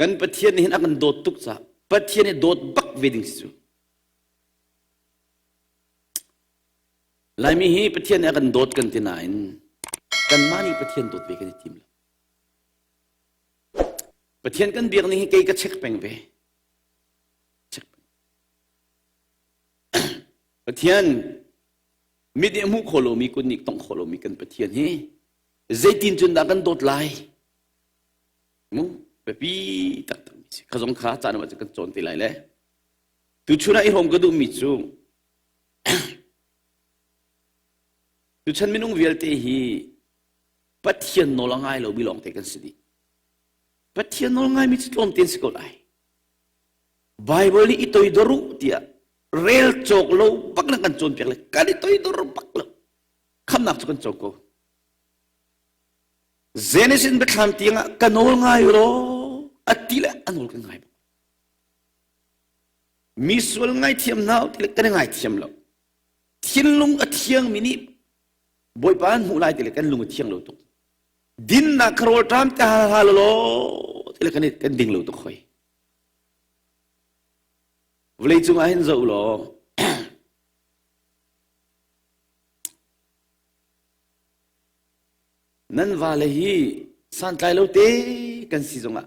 Kan Pathian nih hin a kan dawt tuk caah Pathian i dawt bak ve ding si cu. Laimi hi Pathian nih a kan dawt kan ti nain kanmah nih Pathian dawt ve kan i tim lo. Pathian kan biak ning hi kei ka check peng ve. Check peng. Pathian mit nih a hmuh khawh lomi kut nih tongh khawh lomi kan Pathian hi zeitin cun dah kan dawt lai? Mu biapi taktak mi si. Kha zong kha caan ah kan cawn te lai le. Tuchun ah i hrawm ka duhmi cu tuchan minung vialte hi Pathian nawl a ngai lomi lawngte kan si dih. Pathian nawl ngaimi cu tlawmte an si ko lai. Bible nih i toidor u tiah rel cawk lo bak na kan cawnpiak le kan i toidor bak lo. Khamnak cu kan co ko. Genesis biathlam tiangah ka nawl ngai law a ti le a nawl kan ngai bak. Mi sual ngaithiam hna ti le kan i ngaithiam lo. Thinlung a thiangmi nih Bawipa an hmuh lai ti le kan lung a thiang lo tuk. Dinnak kha rawlṭam te hal hal law ti le kan, kan ding lo tuk hoi. Vawlei cungah hin zoh law nan vale hi santlai lo te kan si zongah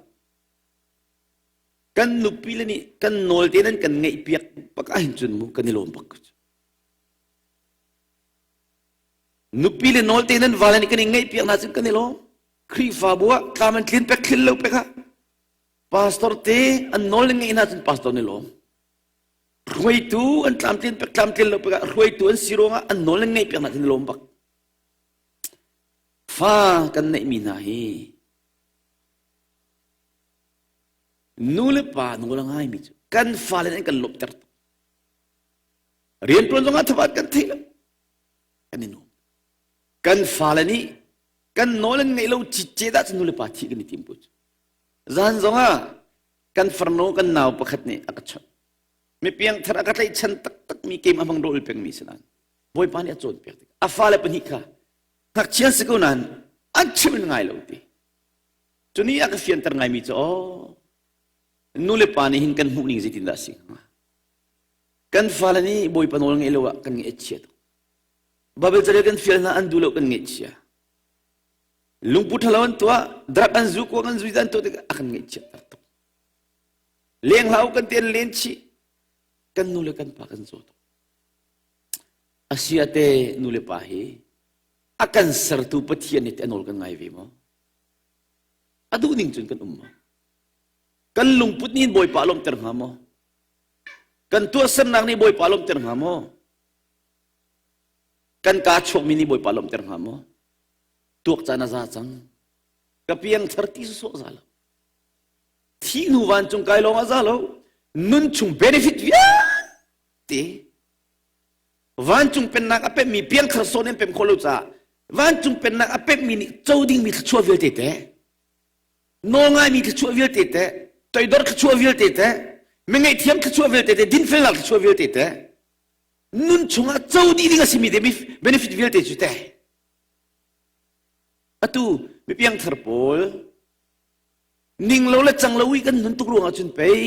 kan nupi le nih kan nawl te nan kan ngeih piak bak ah hin cun mu kan i lawm bak nupi le nawl te nan vale nih kan i ngeih piak hna cun kan i lawm Khrihfabu ah tlam an tlin pek thlin lo pek ah pastor te an nawl nan ngeih hna cun pastor nih lawm hruaitu an tlamtlin pek tlamtlin lo pek ah hruaitu an si ruangah an nawl nan ngeih piak hna cun lawm bak fa kan neihmi hna hi nu le pa nawl a ngaimi cu kan fale an kan lawmhter tuk rianṭuan zongah thabat kan thei lo kan i nuam kan fale nih kan nawl an ngeih lo cicce dah cu nu le pa thih kan i tim pu zan zongah kan farnu kan nau pakhat nih a ka chawnh mi piangthar a ka tlaihchan taktak mi keimah hmang rawl pengmi si nain bawipa nih a cawnpiak tik a fale pahnih kha ngakchia si ko nain an chim in ngai lo ti cu ni a ka fianter ngaimi cu aw nu le pa nih hin kan hmuh ning zeitindah a si hnga kan fale nih bawipa nawl ngeih lo ah kan ngeih chia tuk Bible carel kan fial hna an duh lo kan ngeih chia lungput ṭhalo an tuah drug an zu kuang an zui an tuah tikah a kan ngaihchiat ter tuk leng hlah u kan ti an len chih kan nu le kan pa kan zaw tuk asia te nu le pa hi a kan sertu Pathian nih a nawl kan ngai ve maw a duh ning cun kan um maw kan lungput nih Bawipa lawmhter hnga maw kan tuahsernak nih Bawipa lawmhter hnga maw kan kaa chuakmi nih Bawipa lawmhter hnga maw tuak caan a za cang ka piang thar ti sawsawh za lo thi hnu vancung kai lawng a za lo nun chung benefit vialte vancung pennak a pemmi piangthar sawn in pem khawh lo caah vancung pennak a pemmi nih co dingmi thluachuah vialte te nawlngaimi thluachuah vialte te toidor thluachuah vialte te mingeihthiam thluachuah vialte te dinfelnak thluachuah vialte te nun chungah co dih ding a simi te benefit vialte cu te Atu mi piangthar pawl ning lo le cang lo i kan nun tuk ruangah cun pei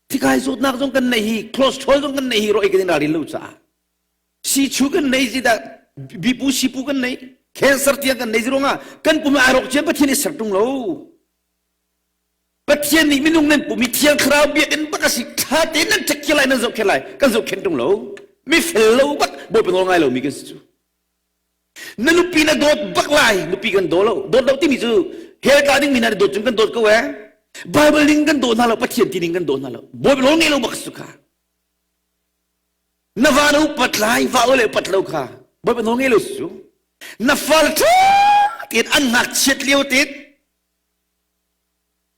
thikai zawtnak zong kan neih hi cholesterol zong kan neih hi roi kan i ralrin lo caah sichu kan nei zi dah bipu sipu kan nei cancer tiang kan nei zi ruangah kan pum ai rawk cian Pathian i ser tung lo Pathian nih minung nan pum i thiang thlarau biakinn bak a si thla te nan check lai nan zohkhen lai kan zohkhen tung lo mi fel lo bak bawipa nawl ngai lo mi kan si cu Na nupi na dawt bak lai. Nupi kan daw lo. Dawt lo timi cu hell tla dingmi hna na dawt cun kan dawt ko eh. Bible ning kan daw hna lo, Pathian ti ning kan daw hna lo. Bawipa nawl ngei lo bak su kha. Na va na upat lai, va le upat lo kha. Bawipa nawl ngei lo su. Na fal ṭha tein an ngakchiat lio tein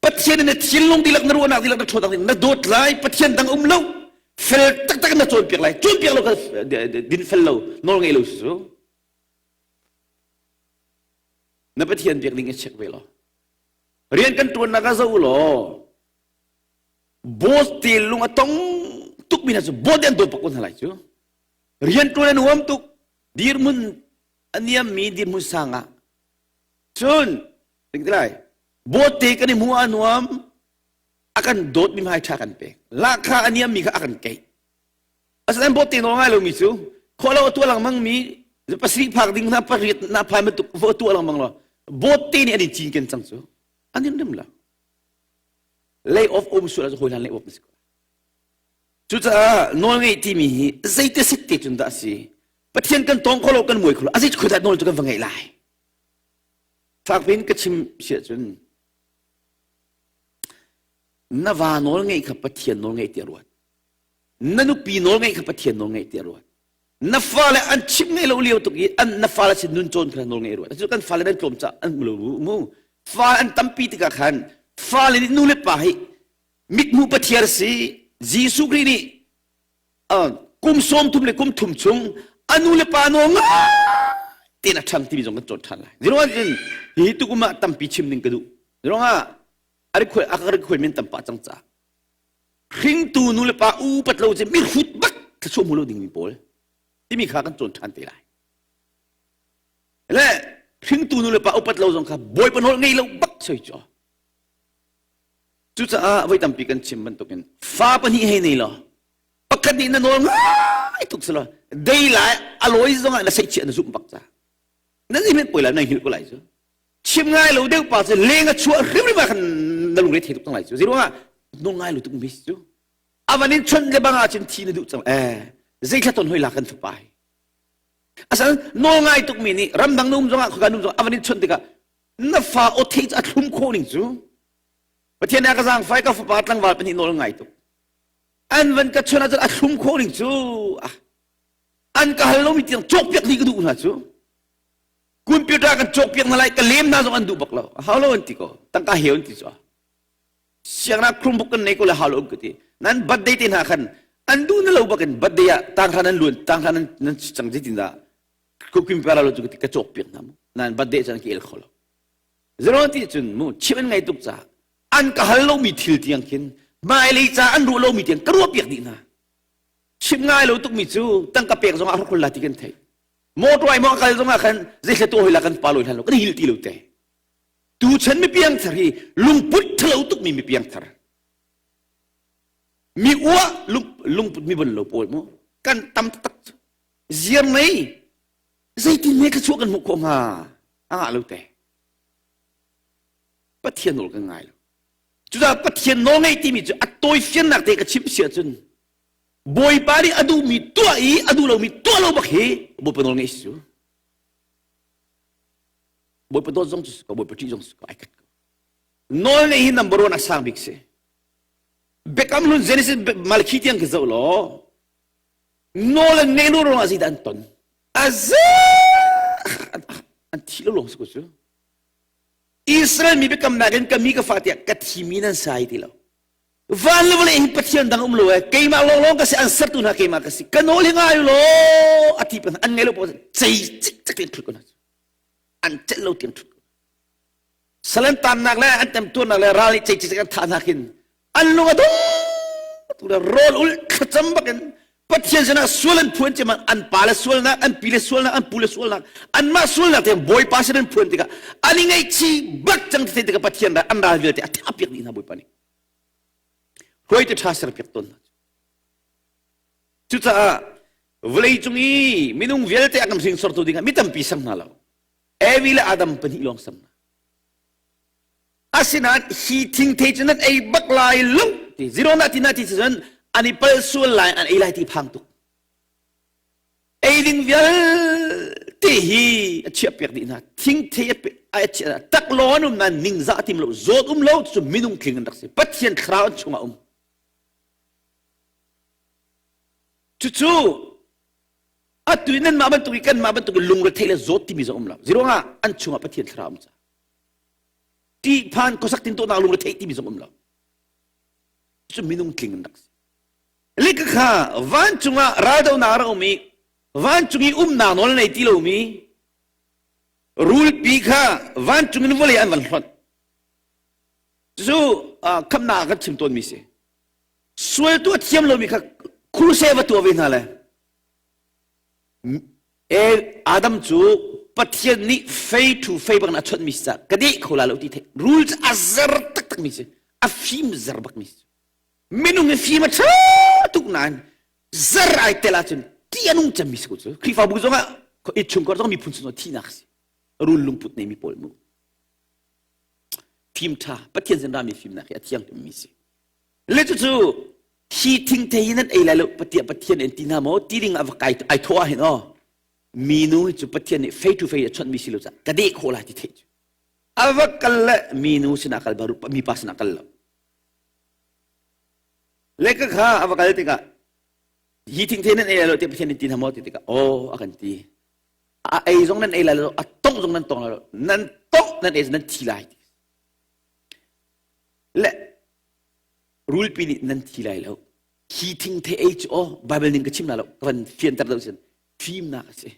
Pathian in na thinlung dihlak na ruahnak dihlak na ṭhawnnak na dawt lai Pathian dang um lo fel taktak na cawnpiak lai cawnpiak lo kha din fel lo nawl ngei lo su na Pathian biak ding i check ve law rian kan ṭuannak ah zoh law boss te lung a tong tuk mi hna cu boss an dawt bak ko hna lai cu rian ṭuan an huam tuk dirhmun a niam mi dirhmun sang ah cun lai bawte kan i hmuh a nuam. A kan dawtmi hmai ṭha kan pek. Lahkhah a niammi kha a kan keih. Asinain bawt te nawl ngai lomi cu khawh lo a tuah lengmang mi pasarih phak ding hna pariat na phai bantuk va tuah lengmang lo bawt te nih an in cinken cang cu an in rim lo. Lay off um sual ah hawi hlan lay off na si ko. Cucaah nawlngeih timi hi zeite set te cun dah a si? Pathian kan tawng kho lo kan muai kho lo a zei khoi dah nawl cu kan va ngeih lai? Fakpi in ka chim si ahcun na va nawl ngeih kha Pathian nawl ngeih tiah ruat. Na nupi nawl ngeih kha Pathian nawl ngeih tiah ruat. Na fale an chim ngeih lo lio tuk i an na fale sin nun cawn kha nawl ngeih ruat. Cu kan fale nan tlawm ca an hmu lo mu. Fale an tampi tikah khan fale nih nu le pa hi mithmuh Pathian si Jesuh Khrih nih kum sawm thum le kum thum chung a nu le pa nawl ngai tein a ṭhang timi zong kan cawn ṭhan lai. Ziruang cun hi tukum ah tampi chim ding ka duh. Ziruang ah a ri a ka ri men tam pah cang ca. Hringtu nu le pa upat lo cu mihrut bak thluachuah hmu lo dingmi pawl timi kha kan cawn ṭhan te lai. Le hringtu nu le pa upat lo zong kha bawipa nawl ngei lo bak soi cu. Cucaah voi tampi kan chim bantukin fa pahnih hei nei law pakhat nih na nawl ngai tuk selaw dei lai a lawi zongah na seihchiah na zumh bak ca na zi poi lai na hngilh ko lai cu chim ngai lo deuh pa cu leng a chuah hrimhrim ah khan na lungre thei tuk cang lai cu zeiruangah nawl ngai lo tuk mi cu avan in chon le bang ah cun thi na duh cang eh zeithla ton hoi la kan fapa hi asan nawl ngai tuk mi nih ramdang na um zongah khoka na um zongah avan in chon tikah na fa aw theih cu a thlum khawh ning cu Pathian nih a ka zaangfai ka fapa tlangval pahnih nawl ngai tuk an van ka chon ahcun a thlum khawh ning cu an ka hal lomi tiang cawkpiak dih ka duh hna cu computer kan cawkpiak hna lai ka lem hna zong an duh bak lo hau lo an ti ko tangka heu an ti cu siangnak Chromebook kan nei ko le hau lo ka ti nan birthday te hna khan an duh na lo bakin birthday ah tanghra nan luan tanghra nan nan cang zeitin dah kukim para lo cu ka cawkpiak hna mu nan birthday cun ka el kho lo Zero ti cun mu chim an ngai tuk caah an ka hal lomi thil tiang khin hmailei ca an ruah lomi tiang ka ruah piak dih hna. Chim ngai lo tukmi cu tangka pek zongah a hrokhrol la ti kan theih. Motor ai maw kal zongah khan zeihle tuah hoi la kan pa loi hlan lo kan hil ti lo te. Tu chan mi piangthar hi lungput thalo tukmi mi piangthar. Mi uah lungput mi bon lo pawl mu kan tam tak ziar nei zeitin ne ka chuah kan hmuh khawh hnga a ngah lo te Pathian nawl kan ngai lo cucaah Pathian nawl ngeih timi cu a tawifiannak te ka chim si ahcun Bawipa nih a duhmi tuah i a duh lomi tuah lo bak hi Bawipa nawl ngeih si cu Bawipa dawt zong cu si ko Bawipa ṭih zong si ko ai khat ko nawl ngeih hi number one a sang bik si Biakam hlun Genesis Malakhi tiang ka zoh law nawl an ngeih lo ruangah zeidah an ton aza an thi lo lawng si ko cu Israel mi biakamnak in ka mi ka fa tiah ka thimi nan sai ti lo van le vawlei hi pathian dang um lo e keimah lawnglawng ka si an sertu hna keimah ka si ka nawl hi ngai law a ti pan an ngai lo paoh cei cik cik in thut ko hna an celh lo tiang thut ko Salan tamnak le an temtuarnak le ral nih cei cik an thah hna khin an lung a dong tu le rawl ul thlacam bakin Pathian sinah sual an phuan cem an pa le sualnak an pi le sualnak an pu le sualnak anmah sualnak te Bawipa sin an phuan tikah an i ngaihchih bak cang ti tikah Pathian ral an ral vialte a thah piak dih hna Bawipa nih hruaitu ṭha ser piak tawn hna cucaah vawlei cung i minung vialte a kan hringsortu dingah mi tampi sang hna lo Evi le Adam pahnih lawng sam hna. Asinain hi thingthei cu nan ei bak lai lo ti zero na ti na ti cun an i pal sual lai an ei lai ti phang tuk. Ei ding vialte hi a chiah piak dih hna. Thingthei a chiah tak law an um nan ningzah tim lo zawt um lo cu minung tling an rak si. Pathian thlarau an chungah um. Cucu atu i nanmah bantuk i kanmah bantuk i lungretheih le zawt timi zong um lo ziruangah an chungah Pathian thlarau um ca ṭihphan khuasak tintuahnak lungretheih timi zong um lo cu minung tling an rak si lika kha vancung ah raldonak a rak um i vancung i umnak nawl nei ti lomi rulpi kha vancung in vawlei an van hlonh cu khamnak kan chim tawnmi si sual tuah thiam lomi kha kruse va tuah ve hna le Adam cu Pathian nih fei thu fei bang a chawnh mi si ka deh kho la lo ti the rul cu a zer taktak mi si. A fim zer bak mi minung i fim a ṭha tuk nain zer ai tel ahcun ṭih a nung cemmi si ko cu. Khrihfabu zongah innchungkhar zong miphun chung thihnak a si. Rul lungput neimi pawl mu. Fim ṭha Pathian sin rami fimnak hi a thianghlimmi si. Le cucu hi thingthei hi nan ei lai lo patiah Pathian in ti hna maw ti ding ah va kai ai thawh ah hin aw minu hi cu Pathian nih fei to fei a chawnh mi si lo ca ka deh khawh lai ti theih cu. A va kal le minu sinah kal baru mipa sinah kal lo. Le ka kha a va kal tikah hi thingthei nan ei lai lo tiah Pathian nih ti hna maw ti tikah aw a kan ti. A ei zong nan ei lai lo a tongh zong nan tong lai lo nan tongh nan ei nan thi lai ti. Le rulpi nih nan thi lai lo. Hi thingthei ei cu aw Bible ning ka chim la lo ka van fianter deuh sin fimnak a si.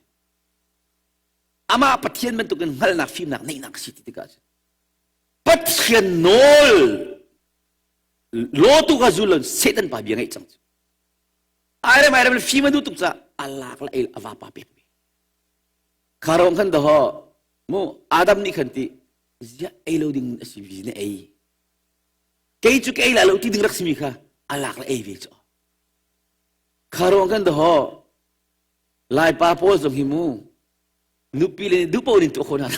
Amah Pathian bantukin hngalhnak fimnak neihnak a si ti tikah Pathian nawl lawtu kha zul lo Satan pa bia ngaih cang cu. Airem airem fim a duh tuk caah a lak le ei a vapa pek ve. Kha rong khan daho mu Adam nih khan ti ziah ei lo ding a si vi na ei. Kei cu ka ei la lo ti ding rak simi kha a lak le ei ve cu. Kha rong khan daho Laipa pawl zong hi mu nupi le duh paoh in tuah khawh hna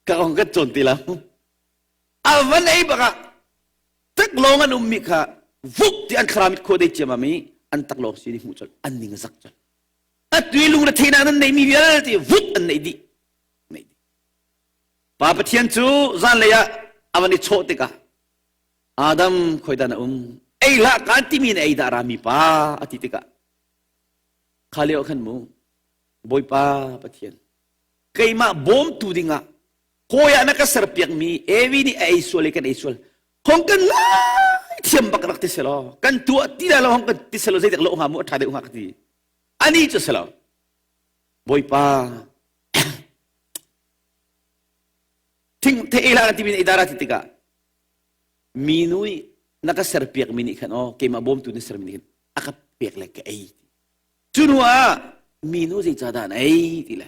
ka ong kan cawn ti la a van ei bak ah taklawng an ummi kha vuk ti an thlarau mit khua dei ciamam i an taklawng si ni hmuh colh an ning a zak colh a tui lung le theihnak nan neihmi vialte vuk an neih dih neih dih pa pathian cu zanlei ah a van i chawh tikah Adam khoi dah na um ei hlah kaan timi na ei dah rami pa a ti tikah kha lio khan mu Bawipa Pathian keimah bawmtu dingah hawi ah na ka serpiakmi Evi nih a ei sual i kan ei sual hong kan ngai thiam bak rak ti selaw kan tuah ti lai lo hong kan ti selaw zeidak lo hnga mu a ṭha deuh hnga ka ti ani cu selaw Bawipa thing the ei la timi na idara ti tikah minu nih na ka serpiak mi nih khan aw keimah bawmtu na sermi nih khan a ka pek le ka ei ti cu hnu ah minu zeicahdah na ei ti le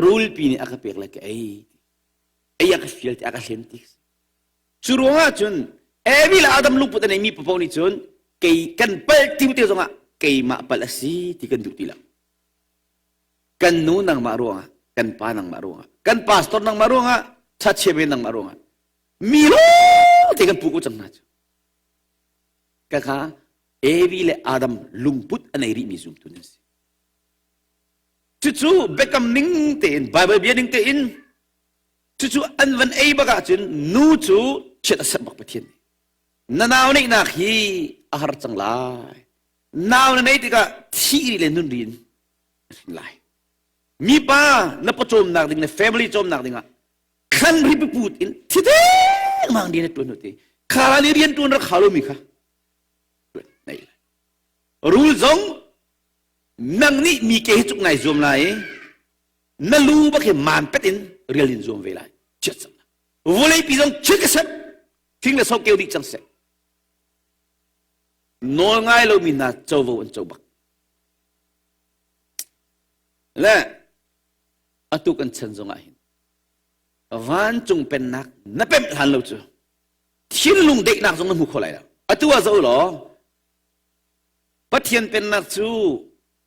rulpi nih a ka pek le ka ei ti ei a ka fial ti a ka hlen ti cu ruangah cun Evi le Adam lungput a neimi paoh nih cun kei kan palh ti te zongah keimah palh a si ti kan duh ti lo kan nu nangmah ruangah kan pa nangmah ruangah kan pastor nangmah ruangah chachia ve nangmah ruangah mi te kan pu ko cang hna cu ka kha Evi le Adam lungput a nei rihmi zumtu nan si cucu biakam ning tein Bible bia ning tein cucu an van ei bak ahcun nu cu chiat a serh bak Pathian nih na nau neihnak hi a har cang lai nau na nei tikah thih ri le nun ri in hrin lai mipa na pawcawmnak ding na family cawmnak dingah thlan ri put in thideng mang rian tuan ti kha ni rian tuan rak hau lomi kha nei lai rul zong nang nih mi ke hi cuk nai zuam lai na lu bak hi man pet in rial in zuam ve lai chiat cang vulei pi zong chiat ka sep thing le so keu dih cang seh nawl ngai lomi hna covo an co bak le atu kan chan zongah hin vancung pennak na pemh hlan lo cu thinlung daihnak zong na hmu kho lai lo atu ah zoh law Pathian pennak cu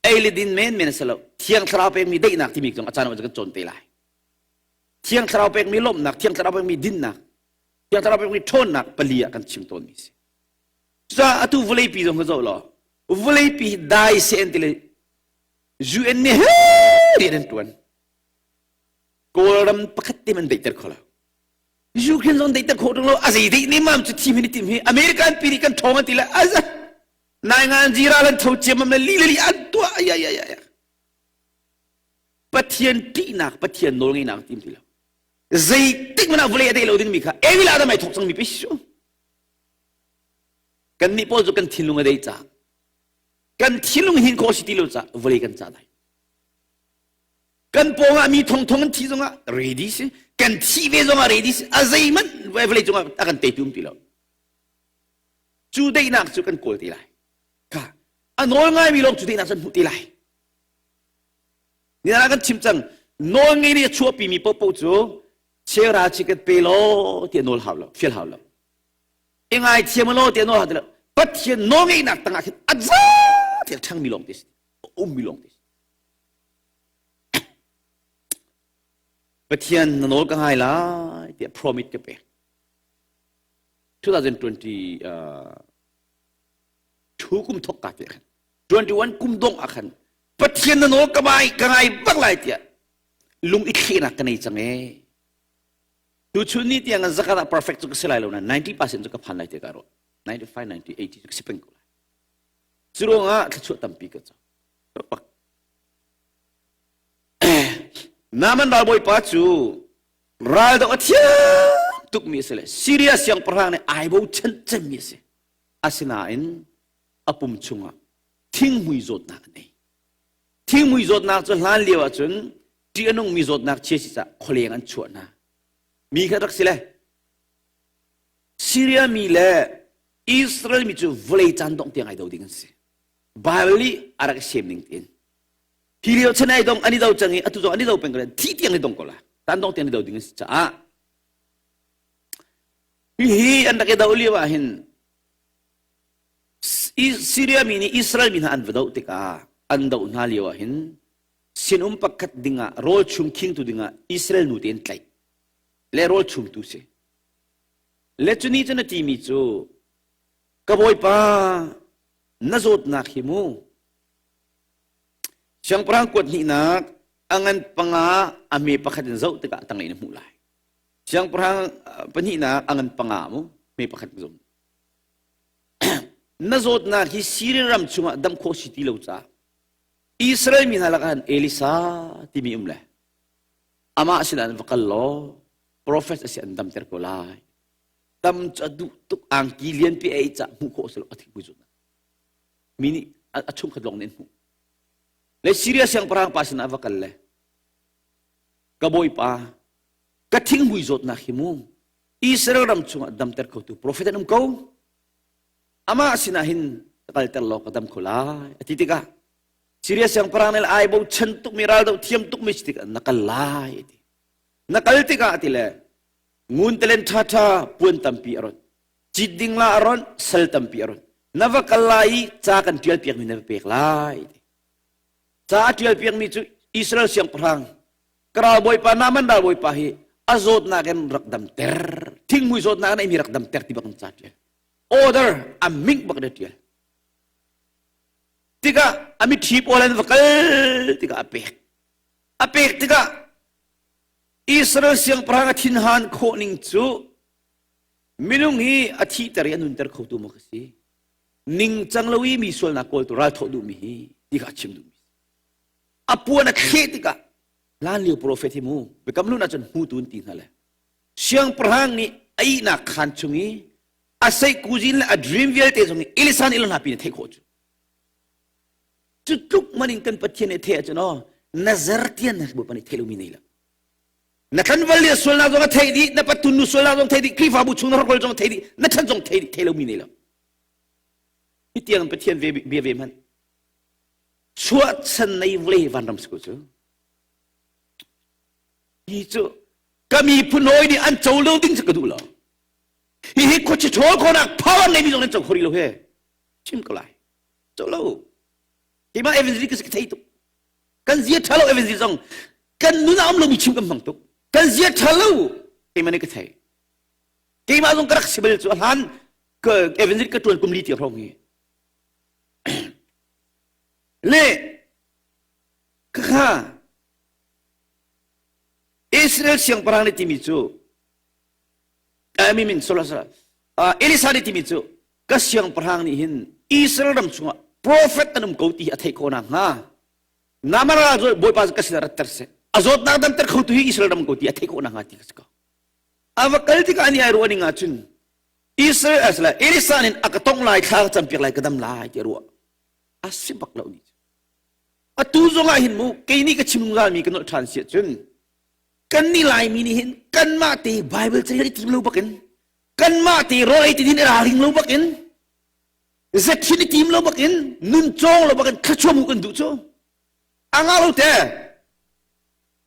ei le din men men a si lo thiang thlarau pekmi daihnak timi zong a caan ah kan cawn te lai thiang thlarau pekmi lawmhnak thiang thlarau pekmi dinnak thiang thlarau pekmi ṭhawnnak pali ah kan chim tawnmi si cucaah atu vawleipi zong kha zoh law vawleipi dai seh an ti le UN nih he rian an ṭuan Kawlram pakhat te man daihter kho lo. Ukraine zong daihter khawh ṭung lo. A zei deih nemam cu thim hi tim hi American pi nih kan ṭhawng an ti le aza nai ngan zira lan tho ciam le li le li an tuah ai ai ai ai Pathian ṭihnak Pathian nawl ngeihnak tim ti lo. Zeitik mana vawlei a deih lo ding mi kha evil adam ai thok cang mi pe su. Kan nih pawl cu kan thinlung a dei ca. Kan thinlung hin khawh si ti lo ca vawlei kan ca dai. Kan pawngah mi thongthong an thi zongah ready si. Kan thih ve zongah ready si. A zeihmanh vawlei cungah a kan teitu um ti lo. Cu daihnak cu kan kawl ti lai. Ka a nawl ngaimi lawng cu daihnak cu an hmuh ti lai. Ni ah kan chim cang. Nawl ngei nih a chuahpimi paohpaoh cu Chera chiket pe law ti nawl hau lo, fial hau lo. I ngaithiam law ti nawl hau ti lo. Pathian nawlngeihnak tangah khin a za tiang ṭhangmi lawng te si. Ummi lawng te si. Pathian na nawl ka ngai lai tiah promise ka pek. 2020 uh, thu kum thok ka te khan 21 kum dong ah khan Pathian na nawl ka bai ka ngai bak lai tiah lung i thlehnak ka nei cang ee. Tuchun ni tiang zakat ah perfect cu ka si lai lo na 90% cu ka phan lai ti ka ruah. 95, 90, 80 cu ka si peng ko lai. Cu ruangah thluachuah tampi ka co. Pak. Naaman ralbawipa cu raldoh a thiam tukmi a si le Syria siangpahrang nih ai bochan cemmi a si. Asinain a pum chungah thinghmui zawtnak a nei. Thinghmui zawtnak cu hlan lio ahcun ṭih a nungmi zawtnak chia si caah khualeng an chuah hna. Mi kha rak si le Syria mi le Israel mi cu vawlei caan dongh tiang ai do ding an si. Bible nih a rak i sem ning tiin. Hi lio chan ai dong an i do cang i atu zong an i do peng ko thi tiang i dong ko la. Tan dong tiang i do ding an si caah hihi an rak i do lio ah hin Syria mi nih Israel mi hna an va doh tikah an doh hna lio ah hin sinum pakhat dingah rawl chum khingtu dingah Israel nu te an tlaih le rawl chumtu si le cuni cu na timi cu ka bawipa na zawtnak hi mu siangpahrang kuat hnihnak a ngan panga a me pakhat in zoh tikah tanglei na hmuh lai siangpahrang pahnihnak a ngan panga mu me pakhat zum na zawtnak hi Syria ram chungah dam khawh si ti lo caah Israel mi hna lakah Elisa timi um le amah sinah an va kal law prophet a si an damter ko lai dam cu a duh tuk angki lianpi ei cah hmuh khawh si lo a thingpui zawtnak mi nih a chungkhat lawng nih an hmuh le Syria siangpahrang pa sinah a va kal le ka bawipa ka thinghmui zawtnak hi mu Israel ram chungah damter khotu profet an um ko amah sinah hin ka kalter law ka dam kho lai a ti tikah Syria siangpahrang nih ai bochan tukmi raldo thiam tukmi si tikah na kal lai a ti na kal tikah a ti le ngun telen ṭhaṭha puan tampi a ron cit ding la a ron sal tampi a ron na va kal lai i ca kan ṭial piakmi na va pek lai ti ca a ṭial piakmi cu Israel siangpahrang ka ralbawipa Naaman ralbawipa hi a zawtnak in rak damter thingmui zawtnak in mi rak damter ti bak in ca ṭial order a ming bak na ṭial tikah a mitthi pawl an va kal tikah a pek a pek tikah Israel siangpahrang a thinhan khawh ning cu minung hi a thihter i a nunter khotu maw ka si ningcang lo i mi sualnak kawltu ral thawh duhmi hi ti kha a chim duhmi a puan a thleh tikah hlan lio profet hi mu biakam hlun ahcun hmutu an ti hna le siangpahrang nih a ihnak khaan chung i a seihkuzin le a dream vialte zong i Elisa nih hna pin a theih khawh cu cu tluk man in kan Pathian nih theih ahcun aw na zertian na Bawipa nih theih lomi nei lo na tlanval nih sualnak zong a theih dih na patun nu sualnak zong theih dih Khrihfabu chung na hrokhrol zong theih dih na chan zong theih dih theih lomi nei lo hi tiang Pathian ve bia ve hmanh chuahchan nei vawlei vanram si ko cu hi cu ka miphun hawi nih an co lo ding cu ka duh lo hihi khuachi ṭhawl khawhnak power neimi zong nan co kho rih lo he chim ko lai co lo keimah evangelist ka thei tuk kan zia ṭha lo evangelist zong kan nun ah um lomi chim kan hmang tuk kan zia ṭha lo keimah nih ka thei keimah zong ka rak si bal cu a hlan ka evangelist ka ṭuan kum li tiang hrawng hi le khakha Israel siangpahrang nih timi cu min sola sola Elisa nih timi cu ka siangpahrang nih hin Israel ram chungah prophet an um ko ti a theih khawh nakhnga Namara bawipa ka sinah ratter seh a zawtnak damter khotu hi Israel ram ko ti a theih khawh nakhnga ti ka si ko a va kal tikah ani ai ruah ning ah cun Israel asla Elisa nih a ka tong lai thla ka campiak lai ka dam lai ti a ruah a si bak lo ni atu zong ah hin mu kei nih ka chim zungzal mi ka nolh ṭhan si ahcun kan nih Laimi nih hin kanmah te Bible ca i tim lo bakin kanmah te rawl ei ti hin i ralring lo bakin zethin i tim lo bakin nun cawng lo bakin thluachuah mu kan duh cu a ngah lo te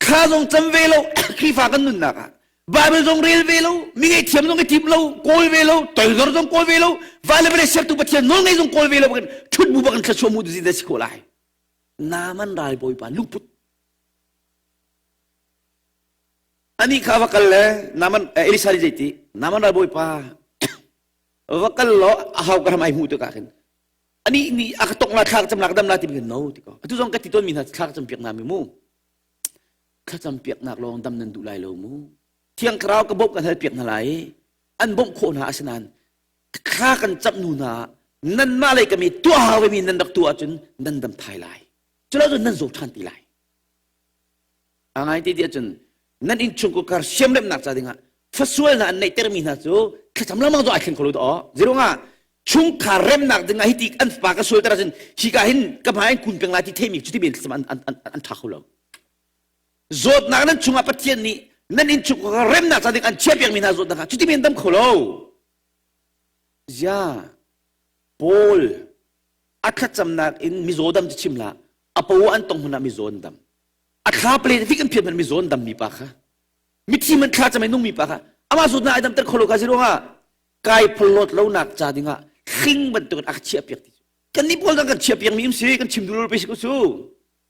thla zong cam ve lo Khrihfa kan nunnak ah. Bible zong rel ve lo, mi ngaihthiam zong i tim lo, kawl ve lo, toidor zong kawl ve lo, vai le vawlei sertu Pathian nawl ngei zong kawl ve lo bakin ṭhut bu bakin thluachuah mu ti si khawh lai. Naaman ralbawipa lungput. Ani kha va kal le Naaman Elisa nih zeiti Naaman ralbawipa va kal law a hau ka ram ai hmuh tikah khin ani nih a ka tong la thla ka cam la ka dam la ti mi no ti ko atu zong ka ti tawn mi hna thla ka cam piak na mi mu thlacam piaknak lawng dam nan duh lai lo mu thiang thlarau ka bawmh kan hal piak hna lai an bawmh khawh hna asinain thla kan camh hnu hna nanmah lei kami tuah hau mi nan rak tuah ahcun nan dam thai lai culo cun nan zaw ṭhan ti lai a ngai ti ti ahcun nan innchungkhar kar siamremnak ca dingah fasualnak an neihtermi hna cu thlacam lengmang cu ai thleng kho lo aw zeirungah chungkhar remnak dingah hiti an fapa ka sualter ahcun hika hin ka hmai an kun peng lai ti theimi cuti men thlacam an, an, an, an ṭha kho lo zawtnak nan chungah Pathian nih nan innchungkhar remnak ca ding an chiahpiakmi hna zawtnak ah cuti men dam kho lo zia Paul a thlacamnak in mizaw dam cu chim hlah a po an tong hmun ah mizaw an dam a thla pale vik an phiat hmanh mizaw an dam mi pa kha mithi man thla cam ai nung mi pa kha amah zawtnak ai damter kho lo ka si ruangah kai pholawt lonak ca dingah hling bantukin a ka chiah piak ti kan nih pawl kan chiah piak mi um si kan chim duh lo pe si ko su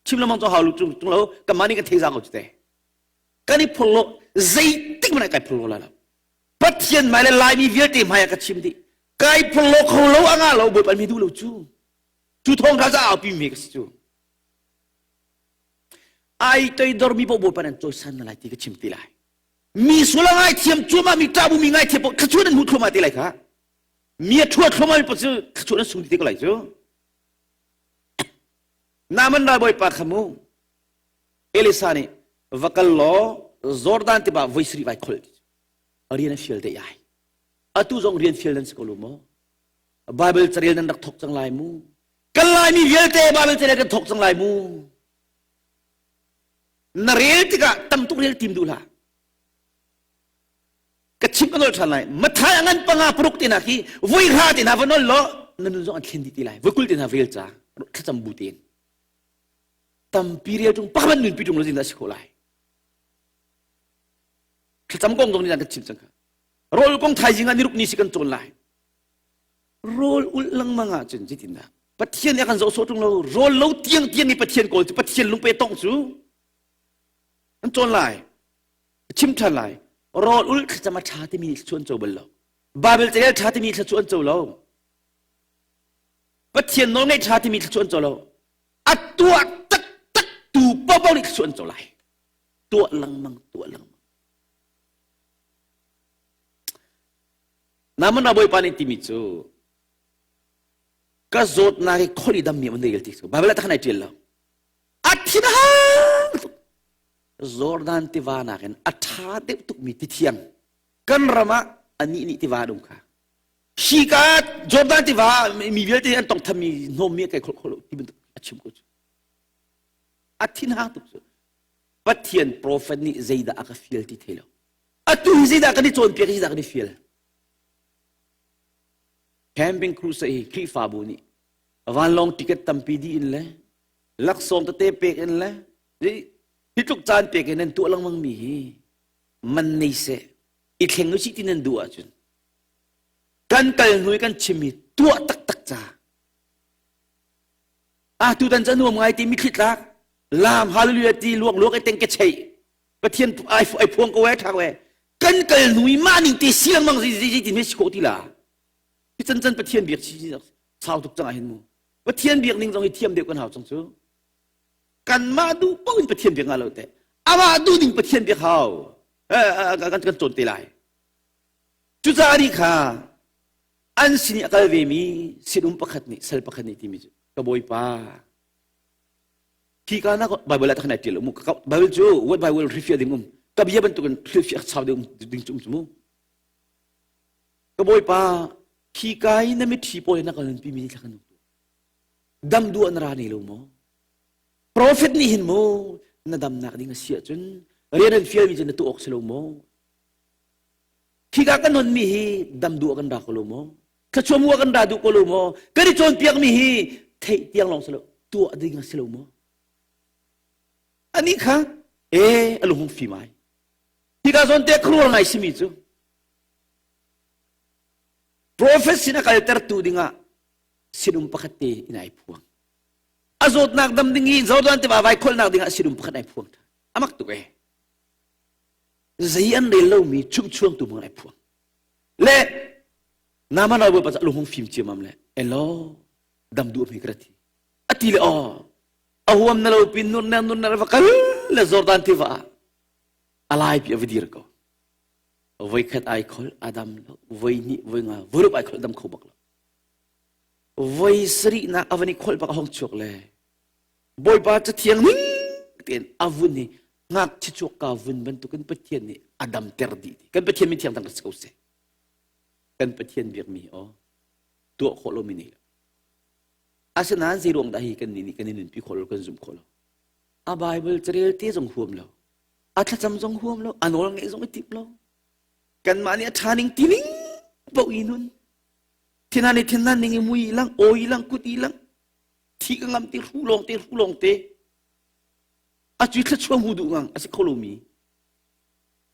chim lamang cu hau lu tung lo kan mah nih kan thei za ko cu te kan i phorlo zeitik hmanh kai phorlo la lo Pathian hmai le Laimi vialte hmai ah ka chim dih kai phorlo kho lo anga lo Bawipa mi duh lo cu cu thawng tha za aupi mi ka si cu ai toidor mi paoh Bawipa nan cawisan na lai ti ka chim ti lai mi sual a ngaithiam cuahmah mi ṭahbu mi ngaithiam paoh thluachuah nan hmuh thluahmah te lai kha mi a ṭhua thluahmah mi paoh cu thluachuah nan sung ti te ko lai cu Naaman ralbawipa kha mu Elisa nih va kal law Jordan tiva voi sarih vai kholh rian a fial te ai atu zong rian fial nan si ko lo maw Bible carel nan rak thok cang lai mu kan Laimi vialte Bible carel kan thok cang lai mu na rel tikah tam tuk rel tim duh hlah ka chim ka nol ṭhan lai mathai a ngan panga paruk te hna khi voi hra te hna va nol law na nun zong an thlen dih ti lai voi kul te hna rel ca thlacam bu tein tampi rel ṭung pakhat nun pi ṭung lo zin dah si khawh lai thlacam kong zong nih kan chim cang kha rawl kong thaizing ah niruk ni si kan cawn lai rawl ulh lengmang ah cun zeitindah Pathian nih a kan zoh sawh ṭung lo rawl lo tiang tiang i Pathian kawl cu Pathian lungpe tongh cu an cawn lai chim ṭhan lai rawl ulh thlacam a ṭha timi nih thluachuah an co bal lo Bible carel ṭha timi thluachuah an co lo Pathian nawlngaih ṭha timi thluachuah an co lo a tuah taktak tu paohpaoh nih thluachuah an co lai tuah lengmang tuah lengmang Naman Bawipa nih timi cu ka zawtnak hi kholi dam mi an rel ti cu Bible ah takhan ai ṭial lo a thin hang tuk Jordan tiva nakin a ṭha deuh tukmi ti thiang kan ram ah anih nih tiva dum kha hi ka Jordan tiva mi vialte an tong thammi hnawm mi kai khol khol ti bantuk a chim ko cu a thin hang tuk cu Pathian prophet nih zeidah a ka fial ti thei lo atu hi zeidah kan i cawnpiak zeidah kan i fial camping crusade hi Khrihfabu nih vanlawng ticket tampi dih in le laksawng tete pek in le hi tluk caan pek in nan tuah lengmang mi hi man nei seh i thleng usih ti nan duh ahcun kan kal hnu i kan chim hi tuah taktak ca ah tutan ca nuam ngai ti mitthli tlak lam hallelujah ti luak luak i teng ke chei Pathian ai ai phuang ko ai tha ko kan kal hnu i mah ning te si lengmang zi zi ti me si khawh ti la hi can can Pathian biak si sau tuk cang ah hin mu Pathian biak ning zong hi thiam deuh kan hau cang cu kanmah duh paoh in Pathian biak nga lo te amah duh ding Pathian biak hau kan kan cawn te lai cucaah nih kha an sin i a kal ve mi sinum pakhat nih sal pakhat nih timi cu ka bawipa Khi ka nak Bible ah takhan ai ṭial mu. Bible cu word by word hrilhfiah ding um. Ka bia bantukin hrilhfiah chau ding ding cu um cu mu. Ka bawipa khi ka i na mitthli pawl na ka nunpi mi thla kan um. Dam duh na ra ne lo maw? Prophet nih hin mu na damnak ding a si ahcun rian an fial mi cu na tuah awk si lo maw? Khi ka kan non mi hi dam duh kan ra ko lo maw? Thluachuah mu kan ra duh ko lo maw? Kan i cawnpiak mi hi theih tiang lawng si lo tuah ding a si lo maw? Ani kha e a lung hung fim ai. Hika zawn te khuaruah ngai simi cu Prophet sin a kaltertu dingah sinum pakhat te in ai phuang. A zawtnak dam ding i Jordan tiva vai kholnak dingah sinum pakhat ai phuang ṭhan. Amak tuk e. Zei an rel lomi chumchuangtu hmang ai phuang. Le Naaman ralbawi pa cu a lung hung fim ciamam le elaw dam duh hme ka ra thi. A ti le aw a huam na lo pin nur ner nur ner va kal le Jordan tiva ah a lai pi a va dir ko. Voikhat ai khol a dam lo, voi hnih, voi nga, voi rup ai khol dam kho bak lo. Voi sarihnak a van i kholh bak a hong chuak le Bawipa cathiang ning tein a vun hi ngakchia chuak ka vun bantukin Pathian nih a damter dih. Kan Pathian min thiang thang si ko seh. Kan Pathian biakmi aw tuah khawh lomi nei lo. Asinain zei ruang dah hi kan nih nih kan i nunpi khawh lo kan zumh khawh lo. A Bible carel te zong huam lo. A thlacam zong huam lo. A nawl ngeih zong i timh lo. Kanmah nih a ṭha ning ti ning paoh i nun. Thin nih thin ning i mui lang, awi lang, kut i lang. Thi ka ngam ti hru lawng te hru lawng te. A cui thluachuah hmu duh ngang a si kho lomi.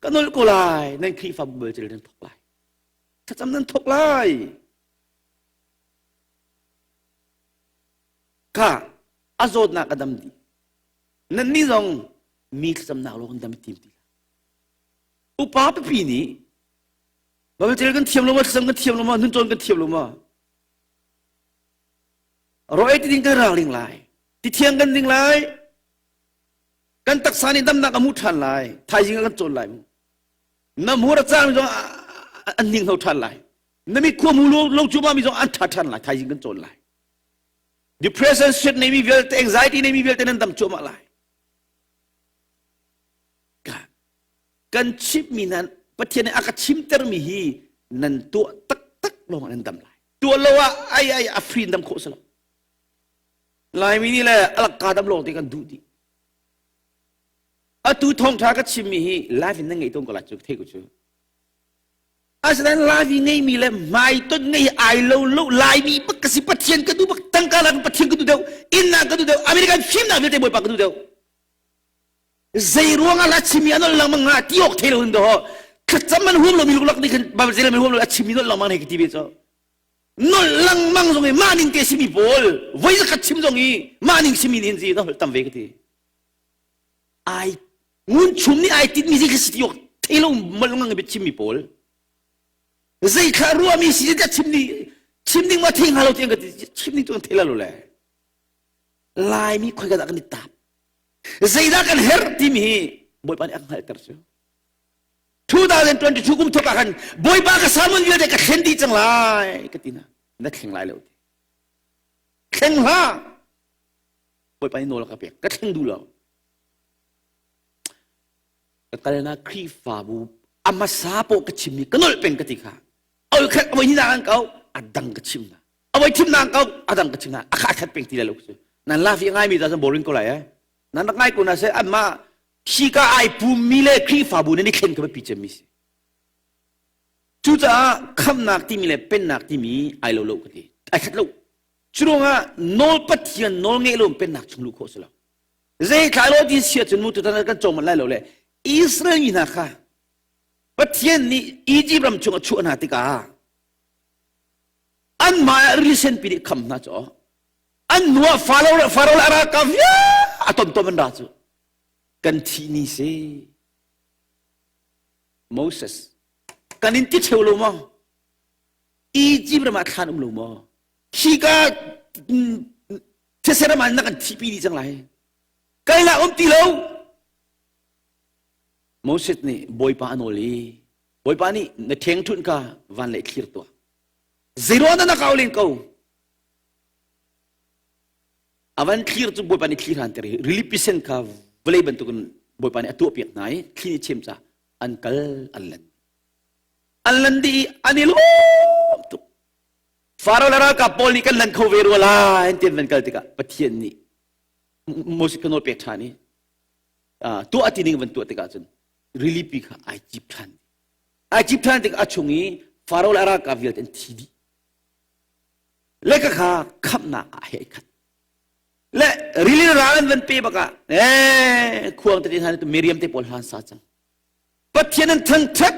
Ka nolh ko lai nan Khrihfabu bal cel nan thok lai. Thlacam nan thok lai. Ka a zawtnak a dam dih. Nannih zong mi thlacamnak lawng dam tim ti Upa pipi nih Bible cel kan thiam lo ma thlacam kan thiam lo ma nun cawn kan thiam lo ma ro ei ti ding kan ralring lai ti thiang kan ding lai kan taksa nih damnak a mu ṭhan lai thaizing ah kan cawn lai mu na hmur a cang zong an ning hno ṭhan lai na mit khua mu lo lo cuahmah mi zong an ṭha ṭhan lai thaizing kan cawn lai depression stress neimi vialte anxiety neimi vialte nan dam cuahmah lai kan chimmi nan Pathian nih a ka chimtermi hi nan tuah taktak lawng nan dam lai tuah lo ah ai ai a free dam khawh si lo Laimi nih le alakka dam lawng te kan duh dih atu thawngṭha ka chimmi hi live in nan ngeih tawn ko lai cu thei ko cu asinain live i ngeimi le hmaiton ngei ai lo lo Laimi bak ka si Pathian ka duh bak tangka lak Pathian ka duh deuh innak ka duh deuh American fimnak vialte Bawipa ka duh deuh zei ruangah la chimmi an ol lengmang nga ti awk thei lo in do thlacam an huam lo mi luklak nih khan Bible an huam lo a chimmi nolh lengmang ne ka ti ve cu nolh lengmang zong i mah ning te simi pawl voi zakhat chim zong i mah ning simi nih hin zi na holh tam ve ka ti ai ngun chum nih ai tinmi zei kha si ti awk thei lo mal ngang i chimmi pawl zei thla ruahmi si ti chim ni chim ding ma thei hnga lo ti ka ti chim ding tu kan thei la lo le laimi khoi ka dah kan i tap zeidah kan herh timi hi bawipa nih a ka hngalhter cu 2022 kum thawk ah khan bawipa ka sermon vialte ka thlen dih cang lai ka ti na na thleng lai lo ti thleng hlah bawipa nih nawl ka pek ka thleng duh lo ka kalnak Khrihfabu a hmasa pawh ka chimmi ka nolh peng ka ti kha oi khat avoi hnih an kau a dang ka chim na avoi thim na kau a dang ka chim na a kha khat peng ti lai lo cu nan lafi ngai mi ta cun boring ko lai eh nan rak ngai ko na se an mah hika ai pummi le Khrihfabu nan i thlen kha biapi cemmi si. Cucaah khamnak timi le pennak timi ai lo lo ka ti. Ai khat lo. Curuangah nawl Pathian nawl ngeih lo pennak chung luh khawh si lo. Zei thlai lo ti sia cun mu tutan kan cawng manh lai lo le Israel mi hna kha Pathian nih Egypt ram chung a chuah hna tikah anmah ah rili senpi nih kham hna cu an hnu ah Faro le Faro le a ralkap vialte a tomtom an ra cu kan thih ni si Moses kan in ti cheu lo maw Egypt ram ah thlan um lo maw hika these ram ah na kan thihpi dih cang lai kalnak um ti lo Moses nih Bawipa a nawl i Bawipa nih na ṭhengṭhunh kha van lei thlir tuah zeiruang dah na kau len ko A van thlir cu Bawipa nih thli hranter i rilipi sen kha vawlei bantukin Bawipa nih a tuahpiak hna i thli nih chem ca an kal an lan. An lan dih i an i lawm tuk. Faro le ralkap pawl nih kan lan kho ve rua lai an ti an van kal tikah Pathian nih Moses kha nawl pek ṭhan i tuah ti ning van tuah tikah cun rilipi kha ai cip ṭhan. Ai cip ṭhan tikah a chung i Faro le a ralkap vialte an thi dih. Le ka kha khamhnak ah he khat le rili ral an van pe bak ah eh khuang tete hna tu Miriam te pawl hlan sa cang. Pathian an thangṭhat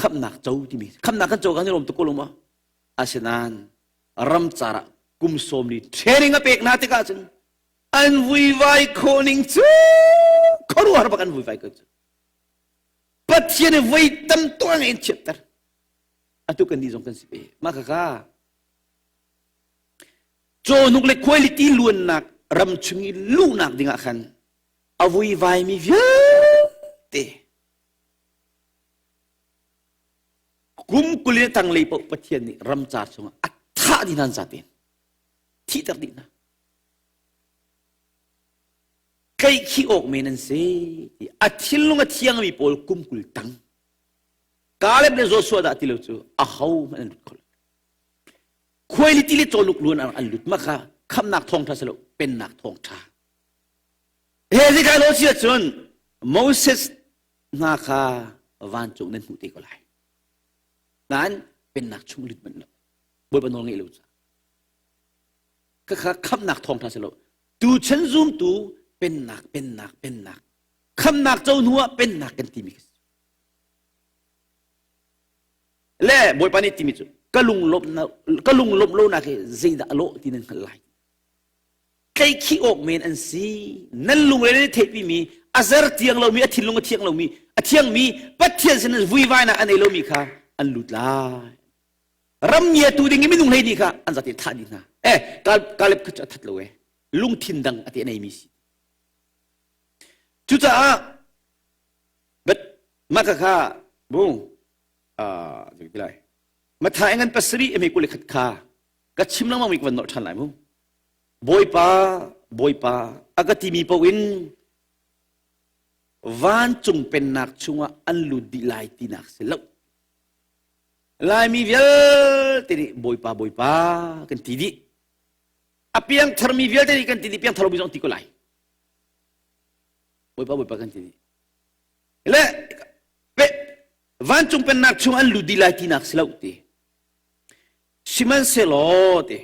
khamhnak co timi khamhnak kan co kan i lawm tuk ko lo maw asinain ramcar ah kum sawm li training a pek hna tikah cun an vuivai khawh ning cu khuaruahhar bak an vuivai ko cu Pathian i voi tam tuah in chiatter atu kan nih zong kan si ve mah kaka cawhnuk le quality luannak ram chung i luhnak dingah khan a vuivaimi vialte kum kul in tanglei paoh Pathian nih ramcar chungah a thah dih hna zaten thihter dih hna tlaihkhih awk men an si ti a thinlung a thiangmi pawl kum 20 tang Kaleb le Joshua dah ti lo cu a ho hmanh an lut kho lo khuailiti le cawluk luan an lut ma kha khamnak thawngṭha si lo pennak thawngṭha he zeikai lo si ahcun Moses hna kha vancung nan hmuh te ko lai nain pennak chung lut manh lo Bawipa nawl ngeih lo ca khakha khamnak thawngṭha si lo tuchan zumtu pennak pennak pennak khamnak co hnu ah pennak kan timi ka si le Bawipa nih timi cu ka lunglawmh ka lunglawmh lonak hi zeidah a lawh ti nan hngalh lai tleihkhih awk men an si nan lungre nan theihpi mi a zer tiang lomi a thinlung a thiang lomi a thiangmi Pathian sin vuivainak a nei lomi kha an lut lai ram ngiatu ding i minung hlei nih kha an zate thah dih hna eh Kaleb kha cu a that lo e lungthin dang a te a neimi si cucaah but mah kha kha bu ah ti lai Matthai ngan pasarih emi kul khat kha ka chim lengmang mi ka van nolh ṭhan lai mu Bawipa Bawipa a ka timi paoh in vancung pennak chungah an lut dih lai tinak si lo Laimi vialte nih Bawipa Bawipa kan ti dih a piangtharmi vialte nih kan ti dih piangthar lomi zong ti ko lai Bawipa Bawipa kan ti dih le vancung pennak chung an lut dih lai tinak si lo ti Sihmanhsehlaw ti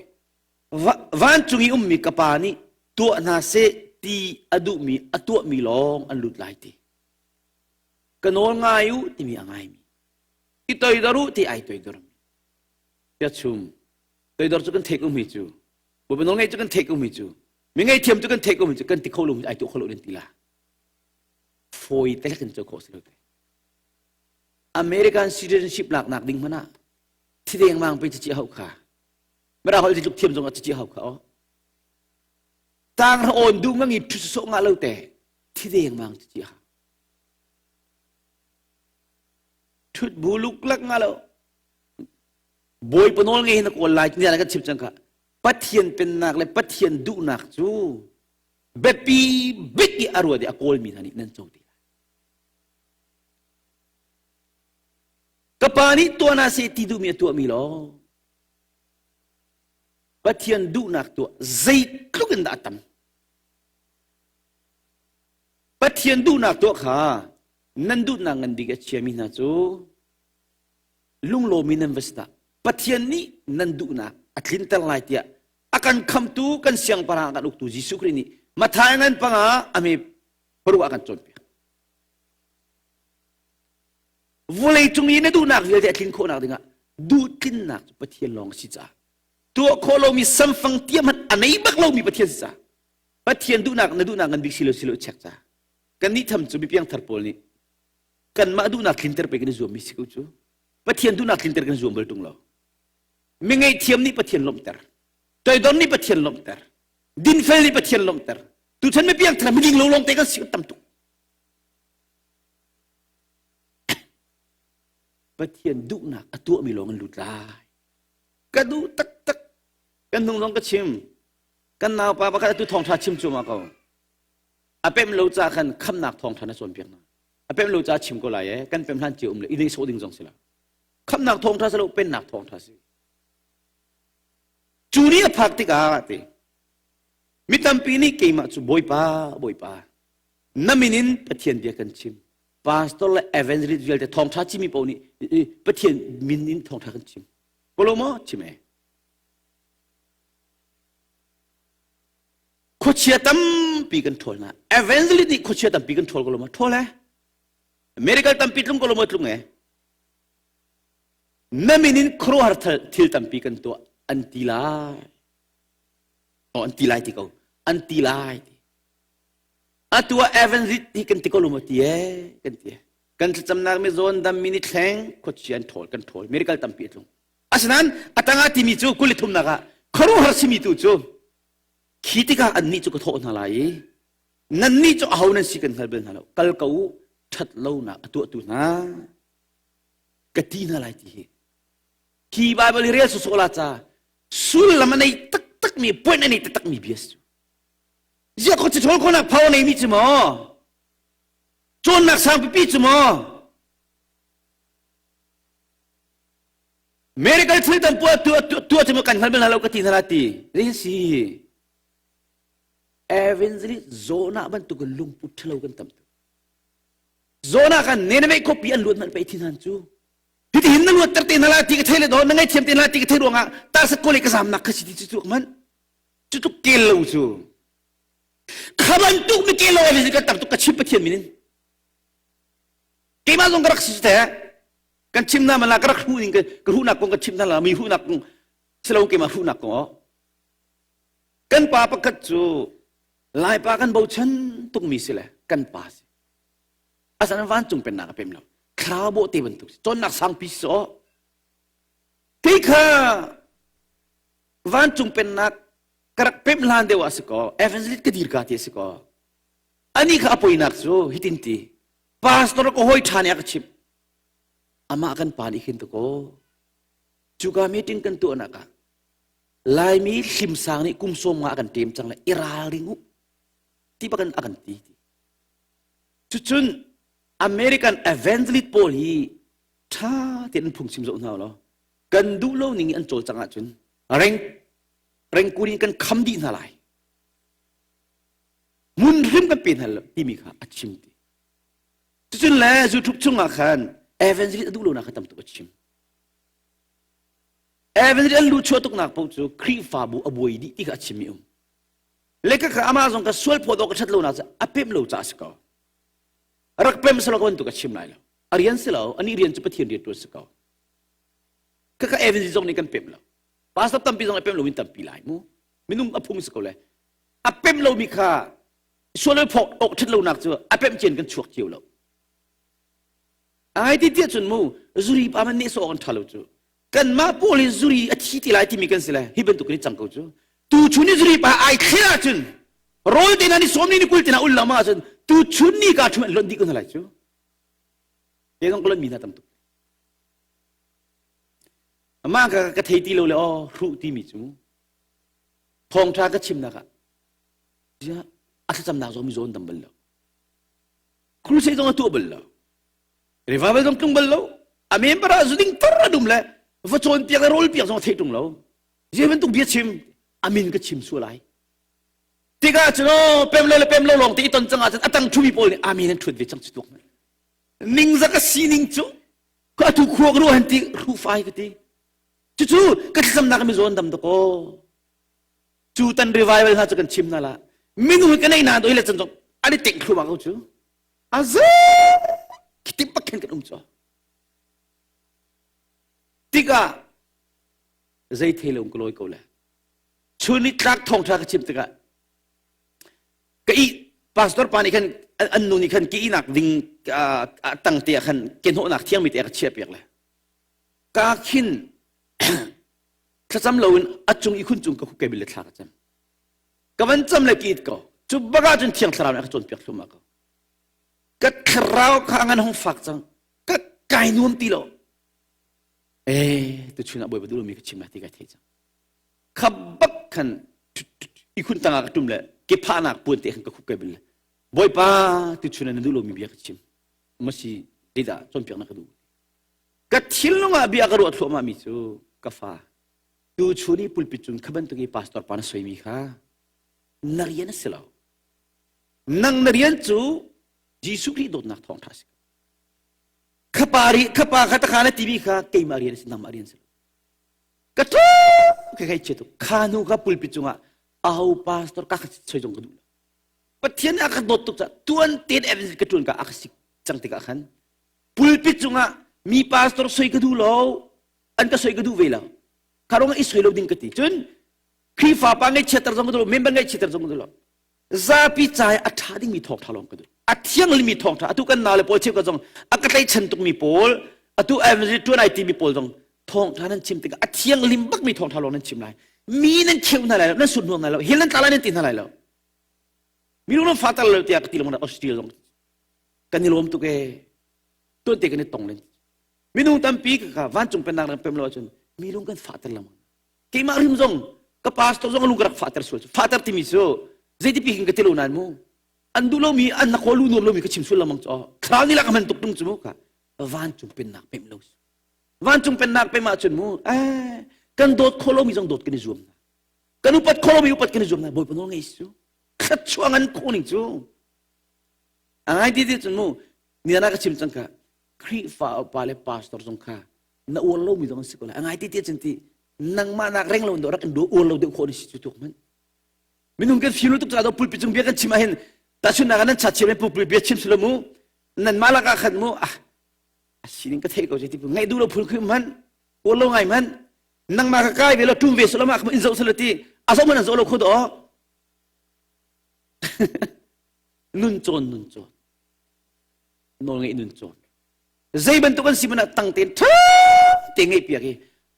vancung i ummi ka pa nih tuah hna seh ti a duhmi a tuahmi lawng an lut lai ti. Ka nawl ngai u timi a ngaimi. I toidor u ti ai toidormi. Tia chum toidor cu kan theih ko mi cu. Bawipa nawl ngaih cu kan theih ko mi cu. Mi ngaihthiam cu kan theih ko mi cu kan ti kho lo mi ai tuah kho lo den ti la. Fawi te kan co khawh si lo te. American citizenship laknak ding hmanh ah thi dengmang pe cici hau kha mara hol tluk thiam zong ah cici hau kha o tang ra on du ngangi thu so nga lo te thi dengmang cici ha thut bu luk lak nga lo bawi panol nge hin kawl lai ni la kan chim chang kha pathian pennak le pathian duhnak cu biapi bik i a ruat i a kawl mi hna nih nan co ti lai Ka pa nih tuah hna seh ti duhmi a tuahmi lawng. Pathian duhnak tuah zeitluk in dah a tam. Pathian duhnak tuah kha nan duhnak ngan bik a chiami hna cu lunglawmi nan va si dah. Pathian nih nan duhnak a tlinter lai tiah a kan khamtu kan siangpahrang kan uktu Jesuh Khrih nih Matthai ngan panga a me paruk a kan cawnpiak. Vawleicung i na duhnak vialte a tlin khawhnak dingah duhtlinnak cu Pathian lawng a si caah tuah khawh lomi samfang tia hmanh a nei bak lomi Pathian si caah Pathian duhnak na duhnak ngan bik si lo si lo check ca kannih tham cu mipiangthar pawl nih kanmah duhnak tlinter pe kan i zuammi si ko cu Pathian duhnak tlinter kan zuam bal tung lo mi ngaihthiam nih Pathian lawmhter toidor nih Pathian lawmhter dinfel nih Pathian lawmhter tuchan mi piangthar miding lo lawng te kan si tam tuk Pathian duhnak a tuahmi lawng an lut lai. Ka duh taktak. Kan hnung zong ka chim. Kan naupa pakhat atu thawngṭha chim cuahmah ko. A pem lo ca khan khamnak thawngṭha na cawnpiak hna. A pem lo ca chim ko lai e. Kan pem hlan cio um le i neihsawh ding zong si lo. Khamnak thawngṭha si lo, pennak thawngṭha si. Cu ni a phak tikah ti mi tampi nih keimah cu Bawipa, Bawipa, na min in Pathian bia kan chim pastor le evangelist vialte thawngṭha chimi paoh nih Pathian min in thawngṭha kan chim ko maw chim e khuachia tampi kan ṭhawl hna evangelist nih khuachia tampi kan ṭhawl ko lo maw ṭhawl e. Miracle tampi tlung ko lo maw tlung e? Na min in khuaruahhar thil tampi kan tuah an ti lai. Oh, an ti lai ti ko. An ti lai ti. Atu ah evangelist hi kan ti ko lo maw ti e? Kan ti e. Kan thlacamnak mi zawn dam mi ni thleng khuachia an ṭhawl kan ṭhawl miracle tampi a tlung. Asinain a tangah timi cu kuli thumnak ah khuaruahhar simi tu cu khi tikah annih cu ka thawh hna lai i nannih cu aho nan si kan hngal bal hna lo kal ko u ṭhat lonak a tuahtu hna ka ti hna lai ti hi hi Bible hi rel sawsawh la ca sullam a nei taktak mi point a nei taktak mi bia si ziah kho ci ṭhawl khawhnak power nei mi cu maw cawnnak sang pipi cu maw Miracle thil tam puah tuah cu kan hngal bal hna lo ka ti hna la ti zei si evangelist Jonah bantuk in lungput ṭhalo kan tam tuk Jonah kan Nineveh khuapi an luat man pei thin han cu hiti hin na luat ter te hna la ti ka thei le do na ngaithiam te hna ti ka thei ruangah tarsa kole ka zamnak kha si ti cu tuk man cu tuk kel lo cu kha bantuk mi kel lo ai kan tam tuk ka chim pathian min in keimah zong ka rak si te kan chim na mala ka rak hruh ning ka hruhnak kong ka chim na la mi hruhnak kong silo keimah hruhnak kong kan pa pakhat cu laipa kan bochan tukmi si le kan pa si asan vancung pennak a pem lo thlarau bawh te bantuk si cawnnak sangpi si aw kei kha vancung pennak ka rak pem hlan deuh ah si ko evangelist ka dir ka ti si ko ani kha a poinak cu hitin ti pastor ka hawi ṭha nih a ka chimh amah kan pa nih khin to cuka meeting kan tuahnak ah Laimi hlimsang nih kum sawm nga kan ṭem cang le i ralring u ti bakin a kan ti cucun American evangelist pawl hi ṭha tein an phungchim zoh hna law kan duh lo ning in an cawlcang ahcun reng rengkun in kan kham dih hna lai hmun hrim kan pe hna lo timi kha a chim ti Cucun le YouTube chungah khan evangelist a duh lonak kha tam tuk a chim. Evangelist an luhchuah tuknak paoh cu Khrihfabu a buai dih ti kha a chimmi um. Le ka kha amah zong ka sual phawt awk ka ṭhat lonak cu a pemh lo caah a si ko. Rak pem selaw ka bantuk a chim lai lo. A rian si lo, anih rian cu Pathian rian ṭuan si ko. Ka kha evangelist zong nih kan pemh lo. Pastor tampi zong a pemh loin tampi lai mu. Minung a phung si ko le. A pemh lomi kha sual phawk awk ṭhat lonak cu a pemh cian kan chuak cio lo ai ti tiah cun mu zuri pa man nih sawh an ṭha lo cu kanmah pawl hi zuri a thi ti lai timi kan si le hi bantuk in cang ko cu tu chun i zuri pa ai thlir ahcun rawl te na ni sawm ni ni kul te na ul lama ahcun tu chun ni ka thum an lonh dih ko hna lai cu te zong ka lonh mi hna tam tuk mah ka ka thei ti lo le aw hruh timi cu thawngṭha ka chimnak ah a thlacamnak zong mizaw an dam bal lo crusade zong a tuah bal lo revival zong tlung bal lo a member ah zuding tar a dum le va cawn piak le rawl piak zong a theih tung lo zei bantuk bia chim amin ka chim sual ai tikah cun pem lo le pem lo lawng te i ton cang ahcun a tang thumi pawl nih amin an thut ve cang cu tuak ningzak a sining cu ka atu khua ka ruah han ti hrufai ka ti cucu ka thlacamnak mi zawn dam dakaw Cu tan revival hna cu kan chim hna la. Minung hi kan ei na doi le chan zong an i teng thluahmah ko cu. A ze khitim bak khin kan um cu. Tikah zei thei lo ka lawi ko le. Chun ni tlak thawngtha ka chim tikah ka i pastor pa nih khan an nu nih khan ki inak ding tang te ah khan ke hnawhnak thiangmi te a ka chiah piak le ka khin thlacam loin a cung i khun cung ka khuke bil le thla ka cam ka van cam le ki it ko cu bak ah cun thiang thlarau nih a ka cawnpiak thluahmah ko ka thlarau kha ngan hong fak cang ka kai nuam ti lo eh tu chun ah bawipa duh lomi ka chim lai ti kai thei cang kha bak khan i khun tangah ka tum le ke phahnak puan te khan ka khup kai bil le bawipa tu chun ah na duh lomi bia ka chim masi zeidah cawnpiak na ka duh Ka thinlung ah bia ka ruah thluahmah mi cu ka fa tu chun i pulpit cun kha bantuk i pastor pa na soimi kha na rian a si lo. Nang na rian cu Jesuh Khrih dawtnak thawngṭha si. Kha pa ri kha pa kha takha na timi kha keimah rian a si nangmah rian si lo. Ka ṭhu ka kai chia tuk. Kha hnu kha pulpit cungah aho pastor ka kha soi zong ka duh lo. Pathian nih a ka dawt tuk caah tuan tein evangelist ka ṭuan ka a ka sik cang tikah khan. Pulpit cungah mi pastor soi ka duh lo, an ka soi ka duh ve lo. Kha ruangah i soi lo ding ka ti. Cun Khrihfa pa ngaihchiatter zong ka duh lo, member ngaihchiatter zong ka duh lo. Zapi ca i a ṭha dingmi thawngṭha lawng ka duh. A thianglimi thawngṭha. Atu kan nau le pawl cheu ka zong a ka tlaichan tukmi pawl, atu evangelist ṭuan ai timi pawl zong thawngṭha nan chim tikah a thianglim bakmi thawngṭha lawng nan chim lai. Mi nan kheuh hna lai lo, nan sut hnuang hna lo, hil nan tla lai nan ti hna lai lo. Mi lung nan fater lo tiah ka ti lengmang Australia zong kan i lawm tuk ee. Tuan te kan i tong len. Minung tampi ka vancung pennak ram pem lo ahcun mi lung kan fahter lengmang. Keimah rim zong ka pastor zong lung ka rak fahter sual cu. Fahter timi cu zeitipi hin ka ti lo nain mu. An duh lomi an na lu nuam lomi ka chim sual lengmang cu. Thlarau nih lak a hman tuk tung cu mu ka vancung pennak pem lo. Vancung pennak pem ahcun mu eh kan dawt kho lomi zong dawt kan i zuam hna. Kan upat kho lomi upat kan i zuam hna. Bawipa nawl ngei su. Thluachuah ngan khawh ning cu. A ngai ti ti cun mu nian ah ka chim cang ka Khrihfa upa le pastor zong kha na uar lomi zong an si ko lai. A ngai ti ti cun ti nangmah nak reng lo in rak in uar lo deuh khawh ni si cu tuk man. Minung kan fim lo tuk caah pulpit cung bia kan chim ahhin tahchunhnak ah nan cha chiam pulpit bia chim silo mu nan mah lakah khan mu ah a sining ka theih ko ti ngaih duh lo phun khi man uar lo ngai man nangmah ka kai ve lo tum ve silo ma in zoh silo ti a zoh man an zoh lo kho do nun cawn nun cawn nawl ngeih nun cawn zei bantuk an si man ah tang tein ṭha te ngeih piak i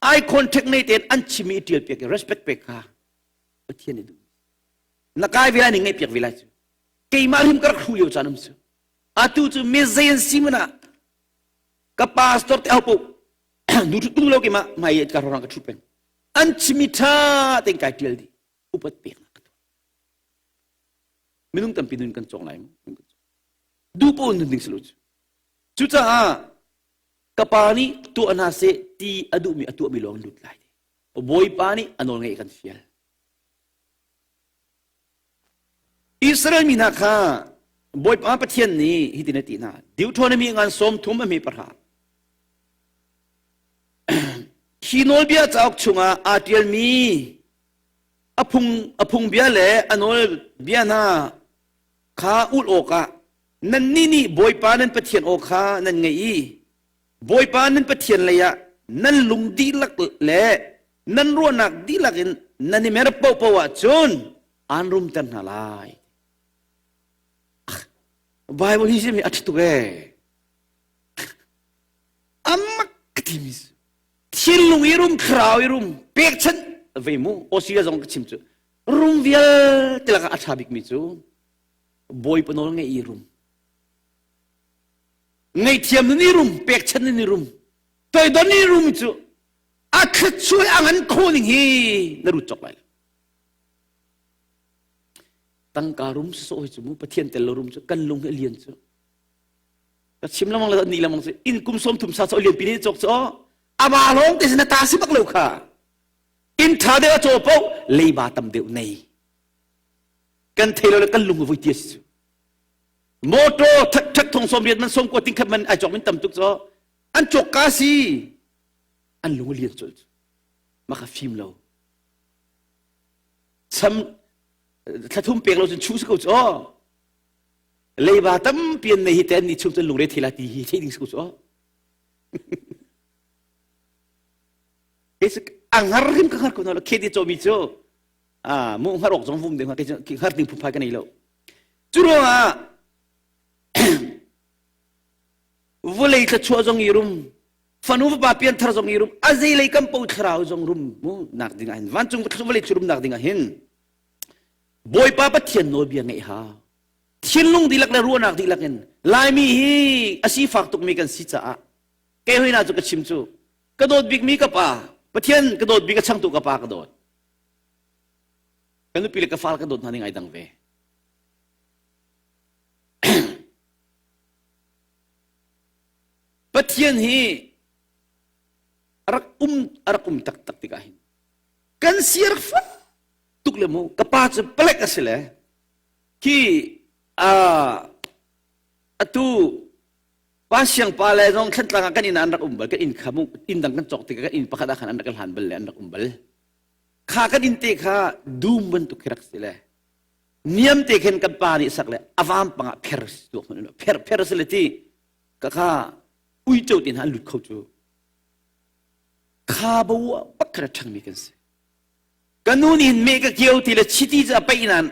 eye contact nei tein an chimi i ṭial piak i respect pek kha Pathian nih duh na kai ve lai ning ngeih piak ve lai cu keimah rim ka rak hru lio caan um cu atu cu mi zei an si man ah ka pastor te ho poh nu ṭhut tung lo keimah hmai ka rorang ka ṭhu peng an chimi ṭha tein kai ṭial dih upat peknak ka tuah minung tampi nun kan cawng lai mu duh paoh nun ding si lo cu cucaah ka pa nih tuah hna seh ti a duhmi a tuahmi lawng lut lai bawipa nih a nawl ngeih kan fial Israel mi hna kha Bawipa Pathian nih hitin a ti hna Deuteronomy ngan sawm thum a hme pahra hi nawlbia cauk chungah aa ṭialmi a phung a phungbia le a nawlbia hna kha ulh awkah nannih nih Bawipa nan Pathian aw kha nan ngaih i Bawipa nan Pathian leiah nan lung dihlak le nan ruahnak dihlak in nan i mer paohpaoh ahcun aan rumter hna lai. Bible hi hi a ṭha tuk ee. Amak ka timi cu thinlung i rum thlarau i rum pekchanh ve mu Australia zong ka chim cu rum vialte lakah a ṭha bikmi cu Bawipa nawl ngeih i rum ngaihthiam nan i rum pekchanh nan i rum toidon i rum cu a thluachuah a ngan khawh ning hi na rut cawk lai lo tangka rum sawh hi cu mu pathian tel lo rum cu kan lung hi a lian cu ka chim lamang le ni lamang cu in kum som thum sa cho lian pi ni chok cho ama lawng te sin ta si bak lo kha in tha deuh a chaw po leiba tam deuh nei kan thei lo le kan lung voi tia si cu motor thak thak thong som riat man som ko ting khat man ai chok min tam tuk cho an chok ka si an lung lian chol cu maka fim lo cham thlathum pek lo cun chu si ko cu leiba tampi an nei hi te an ni chung cun lungre thei la ti hi thei ding si ko cu a ngar rim ka ngar ko na lo khe ti cawmi cu a mu ngar ok zong vum ding ke ngar ding phunphai ka nei lo cu ruangah vawlei thluachuah zong i rum fanu fapa pianthar zong i rum a zeilei kan po thlarau zong rum mu nak ding ah hin vancung vawlei rum nak ding ah hin Bawipa Pathian nawlbia ngeih ha thinlung dihlak le ruahnak dihlak in Laimi hi a sifak tukmi kan si caah kei hoina cu ka chim cu ka dawt bikmi ka pa Pathian ka dawt bik a changtu ka pa ka dawt ka nupi le ka fal ka dawt hna ning ai dang ve Pathian hi rak um a rak um taktak tikah hin kan si rak fak tuk le mu ka pa cu palek a si le khi atu pa siang pa le zong thlantlang ah kan inn ah an rak um bal kan inn kha mu inn dang kan cawk tikah kan inn pakhat ah khan an rak hlan bal le an rak um bal kha kan inn te kha dum bantuk khi rak si le niam te khin kan pa nih sak le avam pangah pher tuak pher pher si le ti ka kha. Uico te hna an lut kho cu. Kha bo ah pakhat a ṭhangmi kan si. Ka nu nih hin meh ka kio ti le chiti cu a paih nain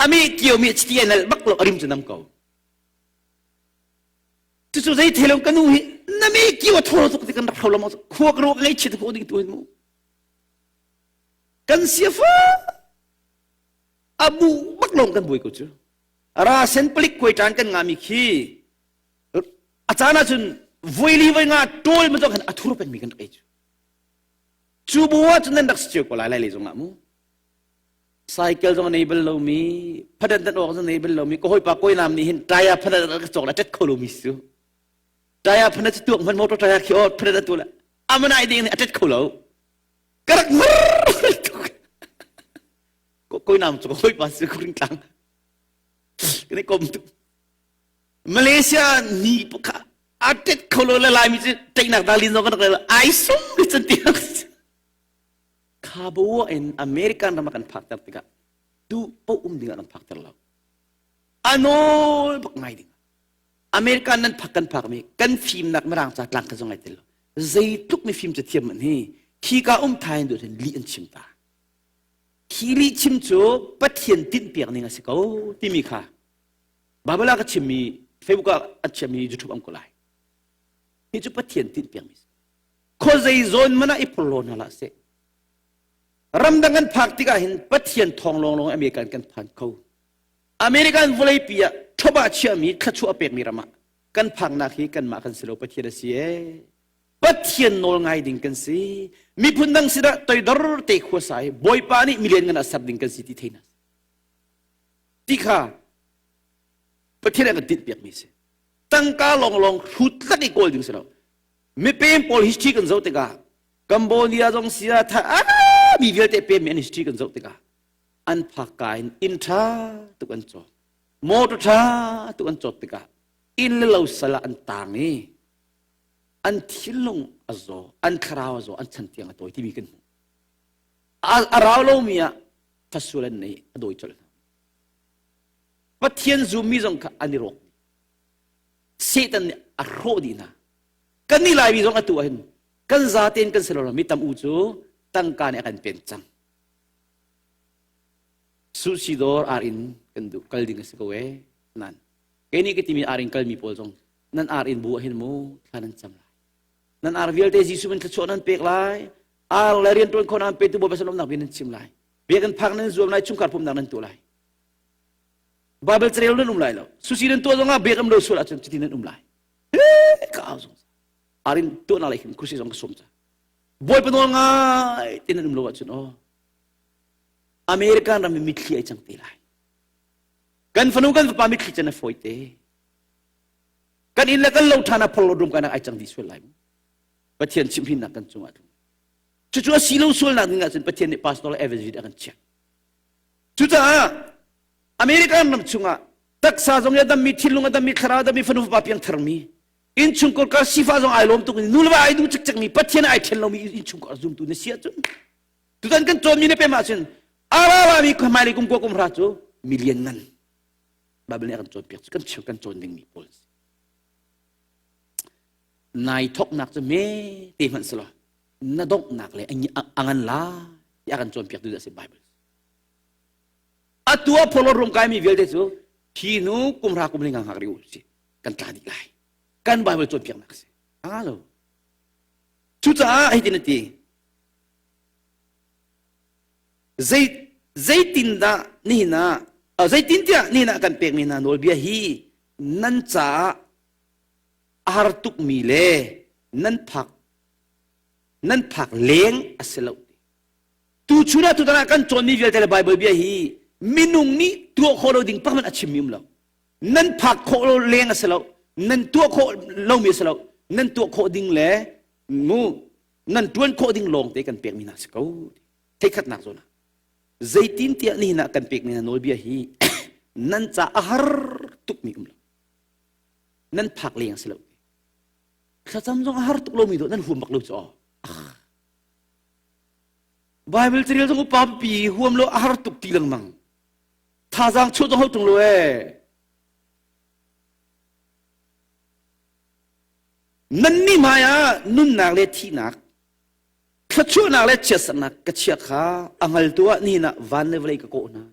a meh kiomi chiti a nalh bak lo a rim cu nam ko. Cucu zei thei lo ka nu hi na meh kio a thaw tuk ti kan rak hro lo maw khua ka ruak ngei chit ko ding tu hin mu. Kan siafa a bu bak lawng kan buai ko cu. Ra sen palik kuai ṭan kan ngami khi a caan ahcun voili voi nga ṭawl ma khan a thur pengmi kan rak ei cu. Cu bu ah cun nan rak si cio ko lai lai lei zongah mu. Cycle zong a nei bal lomi, phadan tan awk zong nei bal lomi, ka hawipa kawi nam nih hin taya phadan a ka cawk la tet kho lomi si cu. Taya phadan cu tuak hman motor taya khi aw phadan tu la amanai ding nih a tet kho lo. Ka rak mar tuk. Kawi nam cu ka hawipa si ku ring tlang. Kan i kom tuk. Malaysia ni kha a tet kho lo le Laimi cu teinak dalin zong kan rak le ai sum ni cun tiang kha bo in American ram ah kan phakter tikah tu po um ding ah kan phakter lo anawl bak ngai ding American nan phak kan phak mi kan fimnak mirang ca tlang ka zong ai tel lo zeitluk mi fim ca thiam man hi khi ka um thai in duh li an chim ta khi li chim cu Pathian tinh piak ning a si ko timi kha Bible ah ka chimmi Facebook ah an chiahmi YouTube am ko lai. Hi cu Pathian tinhpiakmi si. Khuazei zawn man ah i phurhlaw hna hlah seh. Ramdang kan phak tikah hin Pathian thawng lawnglawng American kan phan kho. American vawleipi ah thoba chiahmi thluachuah pekmi ram ah kan phaknak hi kanmah kan si lo Pathian a si ee. Pathian nawl ngai ding kan si. Miphun dang sinah toidor te khuasa i Bawipa nih milian ngan ah ser ding kan si ti thei hna. Ti kha Pathian a kan tinhpiakmi si. Tangka lawnglawng hrut tlak i kawl ding si lo. Mipem pawl history kan zoh tikah Cambodia zong sia tha ah mi vialte pemmi an history kan zoh tikah an phak ka in inn ṭha tuk an cawk. Motor ṭha tuk an cawk tikah inn le lo sal ah an tang i an thinlung a zaw, an thlarau a zaw, an chan tiang a tawi timi kan hmuh. A, a rau lomi ah fasual an nei a dawi colh hna. Pathian zummi zong kha an i rawk dih. Satan nih a hrawh dih hna. Kan nih Laimi zong atu ahhin kan zatein kan si lo mi tam u cu tangka nih a kan pen cang. Sushi dawr ar in kan duh kal ding a si ko ee. Nan kei nih ka timi ar in kalmi pawl zong nan ar in bu ahhin mu thla nan cam lai. Nan ar vialte Jesuh min thluachuah nan pek lai. Ar le rianṭuan khawh nan petu Bawipa lawmnak bia nan chim lai. Biakinn phak nan zuam lai, chungkhar pumhnak nan tuah lai. Bible carel nan um lai lo. Susi nan tuah zongah biakam lo sual ahcun cuti nan um lai. Ka au zong. Arin tuahnak lei khin khusi zong ka sawm ca. Bawipa nawl ngai ti nan um lo ahcun aw. American ram mi mitthli ai cang te lai. Kan fanu kan fapa mitthli can a fawi te. Kan inn le kan lo ṭhan ah phol lo dum kanak ai cang dih sual lai mu. Pathian chimhrinnak kan cungah tlung. Cucu a si lo sualnak ding ahcun Pathian nih pastor le evangelist a kan chiah. Cucaah American ram chungah taksa zong a dammi, thinlung a dammi, thlarau a dammi, fanu fapa piangtharmi, innchungkhar kar sifa zong ai lawm tuk in nu le va ai duh cikcekmi, Pathian ai ṭhen lomi innchungkhar zumtu na si ahcun tutan kan cawnmi na pem ahcun a ra rami hmailei kum kua kum hra cu million ngan Bible nih a kan cawnpiak cu kan cheu kan cawn dingmi pawl nai thoknak cu me te hmanh si law na donghnak le a ngan la ti a kan cawnpiak tu a si Bible. Atu ah pholo rum kaimi vialte cu hi nu kum ra kum linga ngak ri u si kan tla dih lai. Kan Bible cawnpiaknak si. A lo. Cucaah hitin a ti. Zei zeitindah nihin ah zeitintiah nihin ah kan pekmi hna nawlbia hi nan caah a har tukmi le nan phak nan phak leng a si lo. Tu chun ah tutan ah kan cawnmi vialte le Bible bia hi minung nih tuah khawh lo ding pakhat a chimmi um lo. Nan phak khawh lo leng a si lo. Nan tuah khawh lomi a si lo. Nan tuah khawh ding le mu nan tuan khawh ding lawng te kan pekmi hna si ko. Theikhatnak zawn ah zeitintiah nihin ah kan pekmi hna nawlbia hi nan ca a har tukmi um lo. Nan phak leng a si lo. Thlacam zong a har tuk lomi dawh nan huam bak lo cu aw. Bible carel zong upa pi huam lo a har tuk ti lengmang. Thazaang chuah zong hau tung lo ee. Nannih hmaiah nunnak le thihnak, thluachuahnak le chiatsernak ka chia kha a hngaltu ah nihin ah van le vawlei ka kawh hna.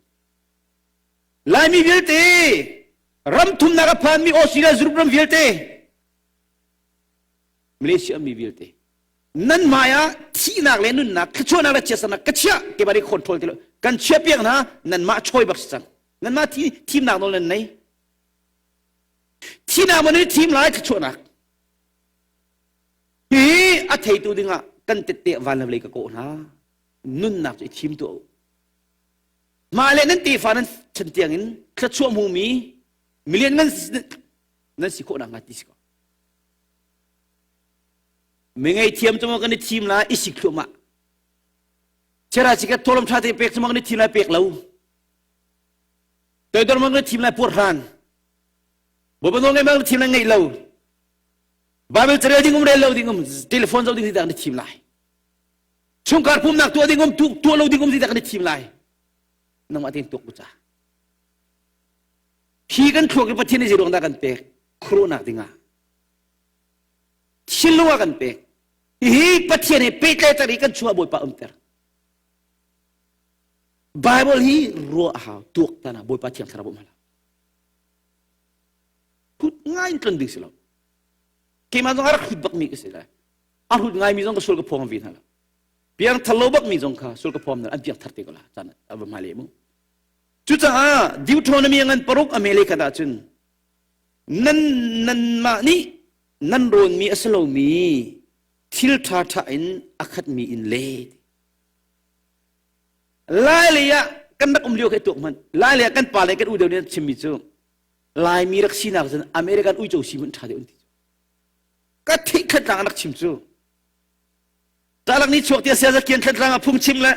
Laimi vialte, ram thumnak a phanmi Australia, Europe ram vialte, Malaysia mi vialte, nan hmaiah thihnak le nunnak, thluachuahnak le chiatsernak ka chiah, keimah nih control ti lo. Kan chiah piak hna, nanmah choi bak si cang. Nanmah thi, thimnak nawl nan nei. Thihnak man i thim lai thluachuahnak. Hi a theitu dingah kan tette van le vawlei ka kawh hna. Nunnak cu i thim tuah u. Mah le nan tefa nan chan tiangin thluachuah hmumi milian nan nan si khawh nakhnga ti si ko. Mi ngei thiam cu maw kan i thim lai i sik thluahmah. Chera chikat thawlawm ṭha te pek cu maw kan i thim lai pek lo. Toidor maw kan i thim lai puarhran. Bawipa nawl ngeih bang thim lai ngeih lo. Bible carel ding um rel lo ding um telephone zoh ding ti dah kan i thim lai. Chungkhar pumnak tuah ding um tuah lo ding um ti dah kan i thim lai. Nangmah tein tuak bu ca. Hi kan thluak i Pathian nih zeiruang dah kan pek? Khuaruahnak dingah. Thinlung ah kan pek. Hihi Pathian he pehtlaihter i kan chungah Bawipa umter. Bible hi ruah a hau tuak tan ah Bawipa Thiang Thlarau bawmh hala. Hut ngai in tlon ding si lo. Keimah zong a rak hut bakmi ka si lai. A hut ngaimi zong ka sul ka phuang ve hna lo. Piang thar lo bakmi zong kha sul ka phuam hna an piang thar te ko la caan a va hmai le mu. Cucaah Deuteronomy ngan paruk a mele khat ahcun nan nanmah nih nan rawnmi a si lomi thil ṭha ṭha in a khatmi in le Lai lei ah kan rak um lio khi tuak hmanh. Lai lei ah kan pa le kan u deuh nih an chimmi cu Laimi rak sinak cun American uico si hmanh ṭha deuh an ti. Ka theih thlatlang an rak chim cu. Talak ni chuak tia sia zakian thlatlang a phung chim le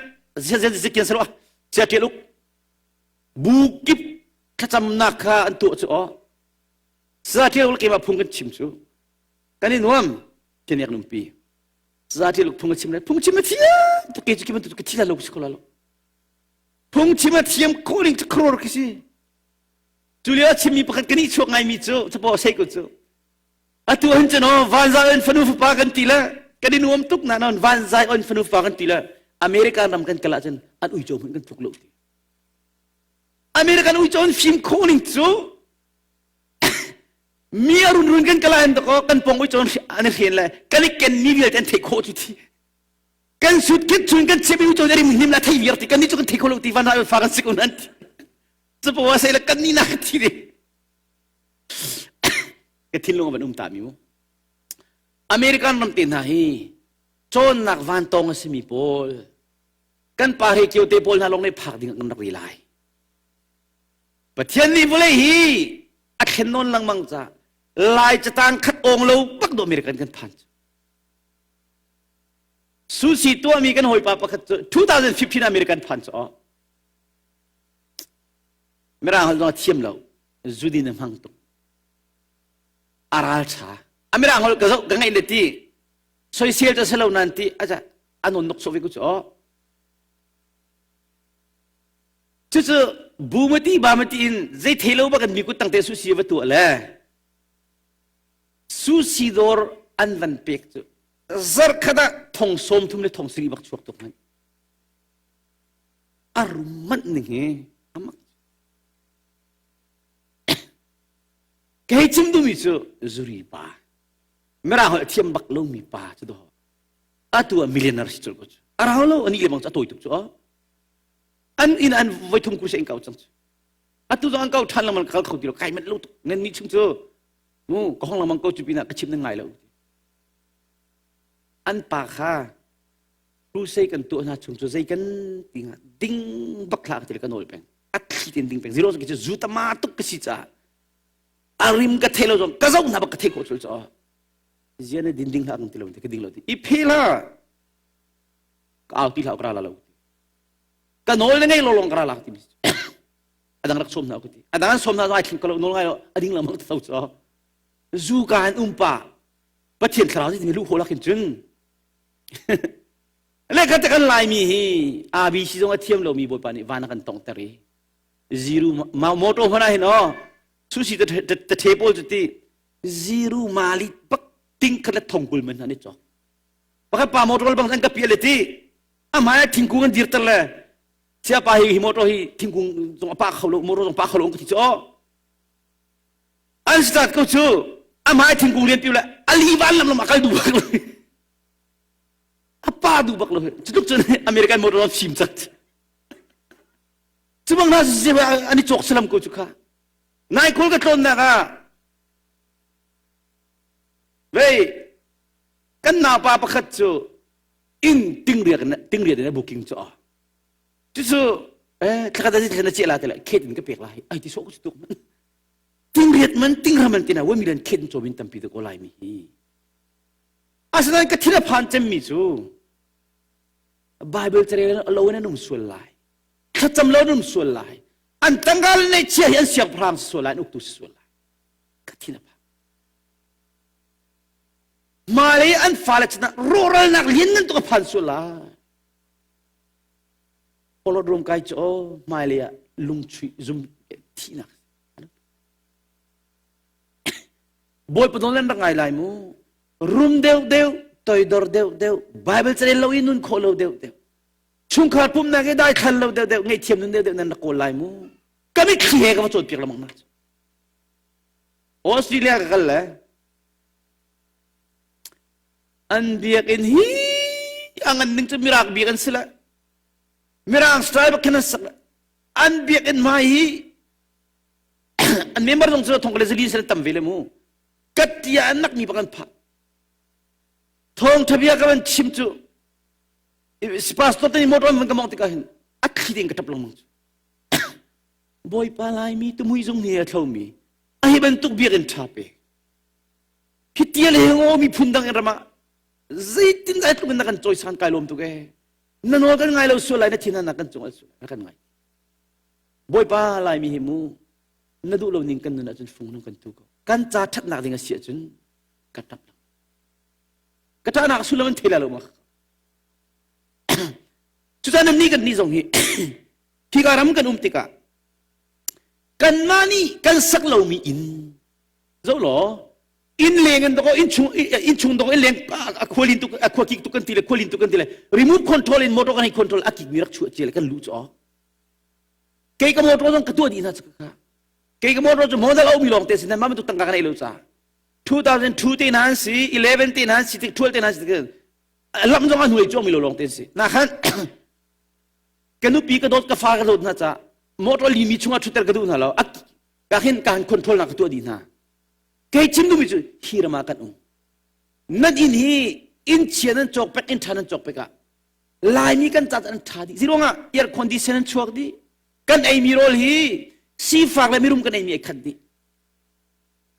sia zakian salo sia ṭial uk bu kip thlacamnak kha an tuah cu aw sa ṭial uk keimah phung kan chim cu kan i nuam keniak numpi Zati luk phung a chim le phung chim a thiam tuk ke cu ki bantuk ka thi la lo si ko la lo phung chim a thiam ko ning cu crore khi si cu lio a chimmi pakhat kan i chuak ngaimi cu capo sei ko cu atu hin cu no vanzai on fanu fapa kan ti le kan i nuam tuk na non vanzai on fanu fapa kan ti le American ram kan kal ahcun an uico hmanh kan tluk lo ti American uico an fim khawh ning cu Mi a runrun kan kala in dakaw kan pong ui cawn an i hren le kan i ken mi vialte an theih khawh cu thi. Kan sut kit chun kan chim ui cawn rim hnim la thei viar ti kan ni cu kan thei kho lo ti van ha fa kan sik un an ti. Cupo wa sei le kan ni na ka thi de. Ka thinlung van um ta mi mu. American ram te hna hi cawnnak van tong a simi pawl kan pa he kio te pawl hna lawng nih phak ding kan rak ri lai. Pathian nih vawlei hi a thlen nawn lengmang ca lai catang khat ong lo bak do American kan phan cu Susi tuahmi kan hawipa pakhat cu 2015 American phan cu Mirang holh zong a thiam lo zudin a hmang tuk a ral tha a mirang holh ka zoh ka ngaih le ti soisel cu selo nan ti aja anon nok so ve ku cu Cucu bumati bamati in zei thei lo bak in mi kut tangte susi va tuah le susi dawr an van pek cu zarkhat ah thong sawm thum le thong siri bak chuak tuk hmanh a rum manh ning hi amak kei chim duhmi cu zuri pa mirang holh thiam bak lomi pa cu do atu ah millionaire si cul ko cu a rau lo ani le bang cu a tawi tuk cu an inn an voi thum kurse in kau cang cu atu zong an kau ṭhan lengmang kal kho ti lo kai manh lo tuk nan nih chung cu mu ka hong lengmang ko cu pinah ka chim na ngai lo an pa kha crusade kan tuah hna chung cu zei kan ti nga ding bak thla ka ti ka nawl peng a thli ten ding peng zero cu zu tama tuk ka si caah a rim ka thei lo zong ka zoh hna bak ka thei khawh cul caah zian din ding hlah kan ti lo ti ka ding lo ti i phe la ka au ti hlah ka ra la lo ka nawl na ngei lo lawng ka ra lak timi a dang rak sawm hna ka ti a dang an sawm hna ai thling ko lo nawl ngai lo a ding lengmang tho cu zu ka an um pa pathian thlarau ti lu khawh lakin cun le ka te kan laimi hi ABC zong a thiam lomi bawipa nih van a kan tongter i ziru motor hmana hin o susi ta the pawl cu ti ziru mali bak. Ting khat le thong kul man an i cawk. Pakhat pa motor bang an ka piah le ti. A hmai ah thingkung an dirter le sia pa hi hi motor hi thingkung zong a pa kho lo motor zong pa kho lo ka ti cu aw. An start ko cu a hmai thingkung lian pi le a li van lam lam a kal duh bak lo. A pa duh bak lo. Cu tluk cun American motor an fim cat. Cu bang hna an i cawk salam ko cu kha. Nai kul ka tlawnnak ah vei kan naupa pakhat cu inn tingriak in tingriat in a booking cu a cucu eh thlakhat an thlen a chiah la te le khet in ka pek lai ai ti so ko tuk man tingriat man tingram man tina wami len khet in chawmin tampi te ko lai mi hi asinain ka thil a phan cemmi cu Bible carel lo in an um sual lai thlacam lo in um sual lai an tangka le neihchia hi an siangpahrang si sual lai an uktu si sual lai ka thin a phang hmailei an fale chan rawhralnak lianngan tuk a phan sual lai polot rum kai cu aw hmailei ah lungchuih zum thihnak Bawipa nawl nan rak ngai lai mu rum deuh deuh toidor deuh deuh Bible carel lo i nun khawh lo deuh deuh chungkhar pumnak i daithlan lo deuh deuh ngaihthiam nun deuh deuh nan rak kawl lai mu ka mitthli he ka va cawnpiak lengmang hna Australia ka kal le an biakinn hi a ngan ning cu mirak biak an si le mirang style bak khin an sak le an biakinn hmai hi an member zong cu thong le zali sal tam ve le mu kattia an nak mi bak an phah thawng thabia ka van chim cu pastor te motor van ka mong tikah hin a thli ding ka tap lengmang cu bawipa laimi tumui zung ni a thlomi a hi bantuk biakinn tha pe hi tial he ngo mi phun dang in rama zeitin dah tluk in na kan cawisan kai lawm tuk e na nawl kan ngai lo sual lai na thin na kan cung al sual na kan ngai bawipa laimi hi mu na duh lo ning kan nun ahcun fung nung kan tu ko kan ca thatnak ding a si ahcun ka tap ka ṭahnak sullam an thei lai lo ma Cucaah nannih kan nih zong hi hika ram kan um tikah kanmah nih kan sak lomi inn zoh law inn leng in doko inn chung inn chung doko inn leng a khualin tuk a khua kik tuk kan ti le khualin tuk kan ti le remote control in motor kan hei control a kik mi rak chuah cia le kan luh cu kei ka motor zong ka tuah dih hna cu ka kei ka motor cu model a ummi lawng te sin mah bantuk tangka ka nei lo ca 2002 te hna an si 11 te hna an si 12 te hna an si lam zong a hnuai cuangmi lo lawng te si na khan ka nupi ka dawt ka fa ka dawt hna ca motor limi chungah thutter ka duh hna lo ka hin ka han control na ka tuah dih hna kei chim duhmi cu hi ram ah kan um nan inn hi inn chia nan cawk pek inn tha nan cawk pek ah laimi kan ca an tha dih ziruangah air condition an chuak dih kan eimi rawl hi sifak le mirum kan eimi ai khat dih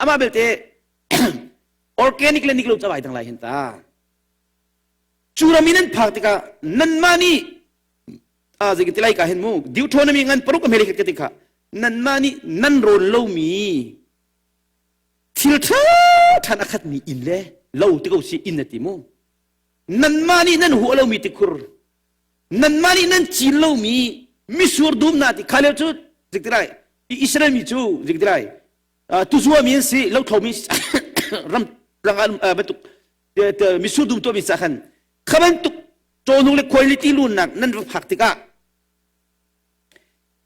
amah belte organic le nik lo cawai dang lai hin ta cu ram in an phak tikah nanmah nih a zei ti lai ka hin mu Deuteronomy ngan paruk a hmele ka ti kha nanmah nih nan rawn lomi thil ṭha ṭhan a khatmi inn le lo ti ko si inn na ti mu nanmah nih nan huah lomi tikhur nanmah nih nan cin lomi misur dum na ti kha leo cu zik ti lai Israel mi cu zik ti lai tuzuami an si lothlomi ram tlang ah bantuk misur dum tuahmi ca khan kha bantuk cawhnung le quality lunnak nan va phak tikah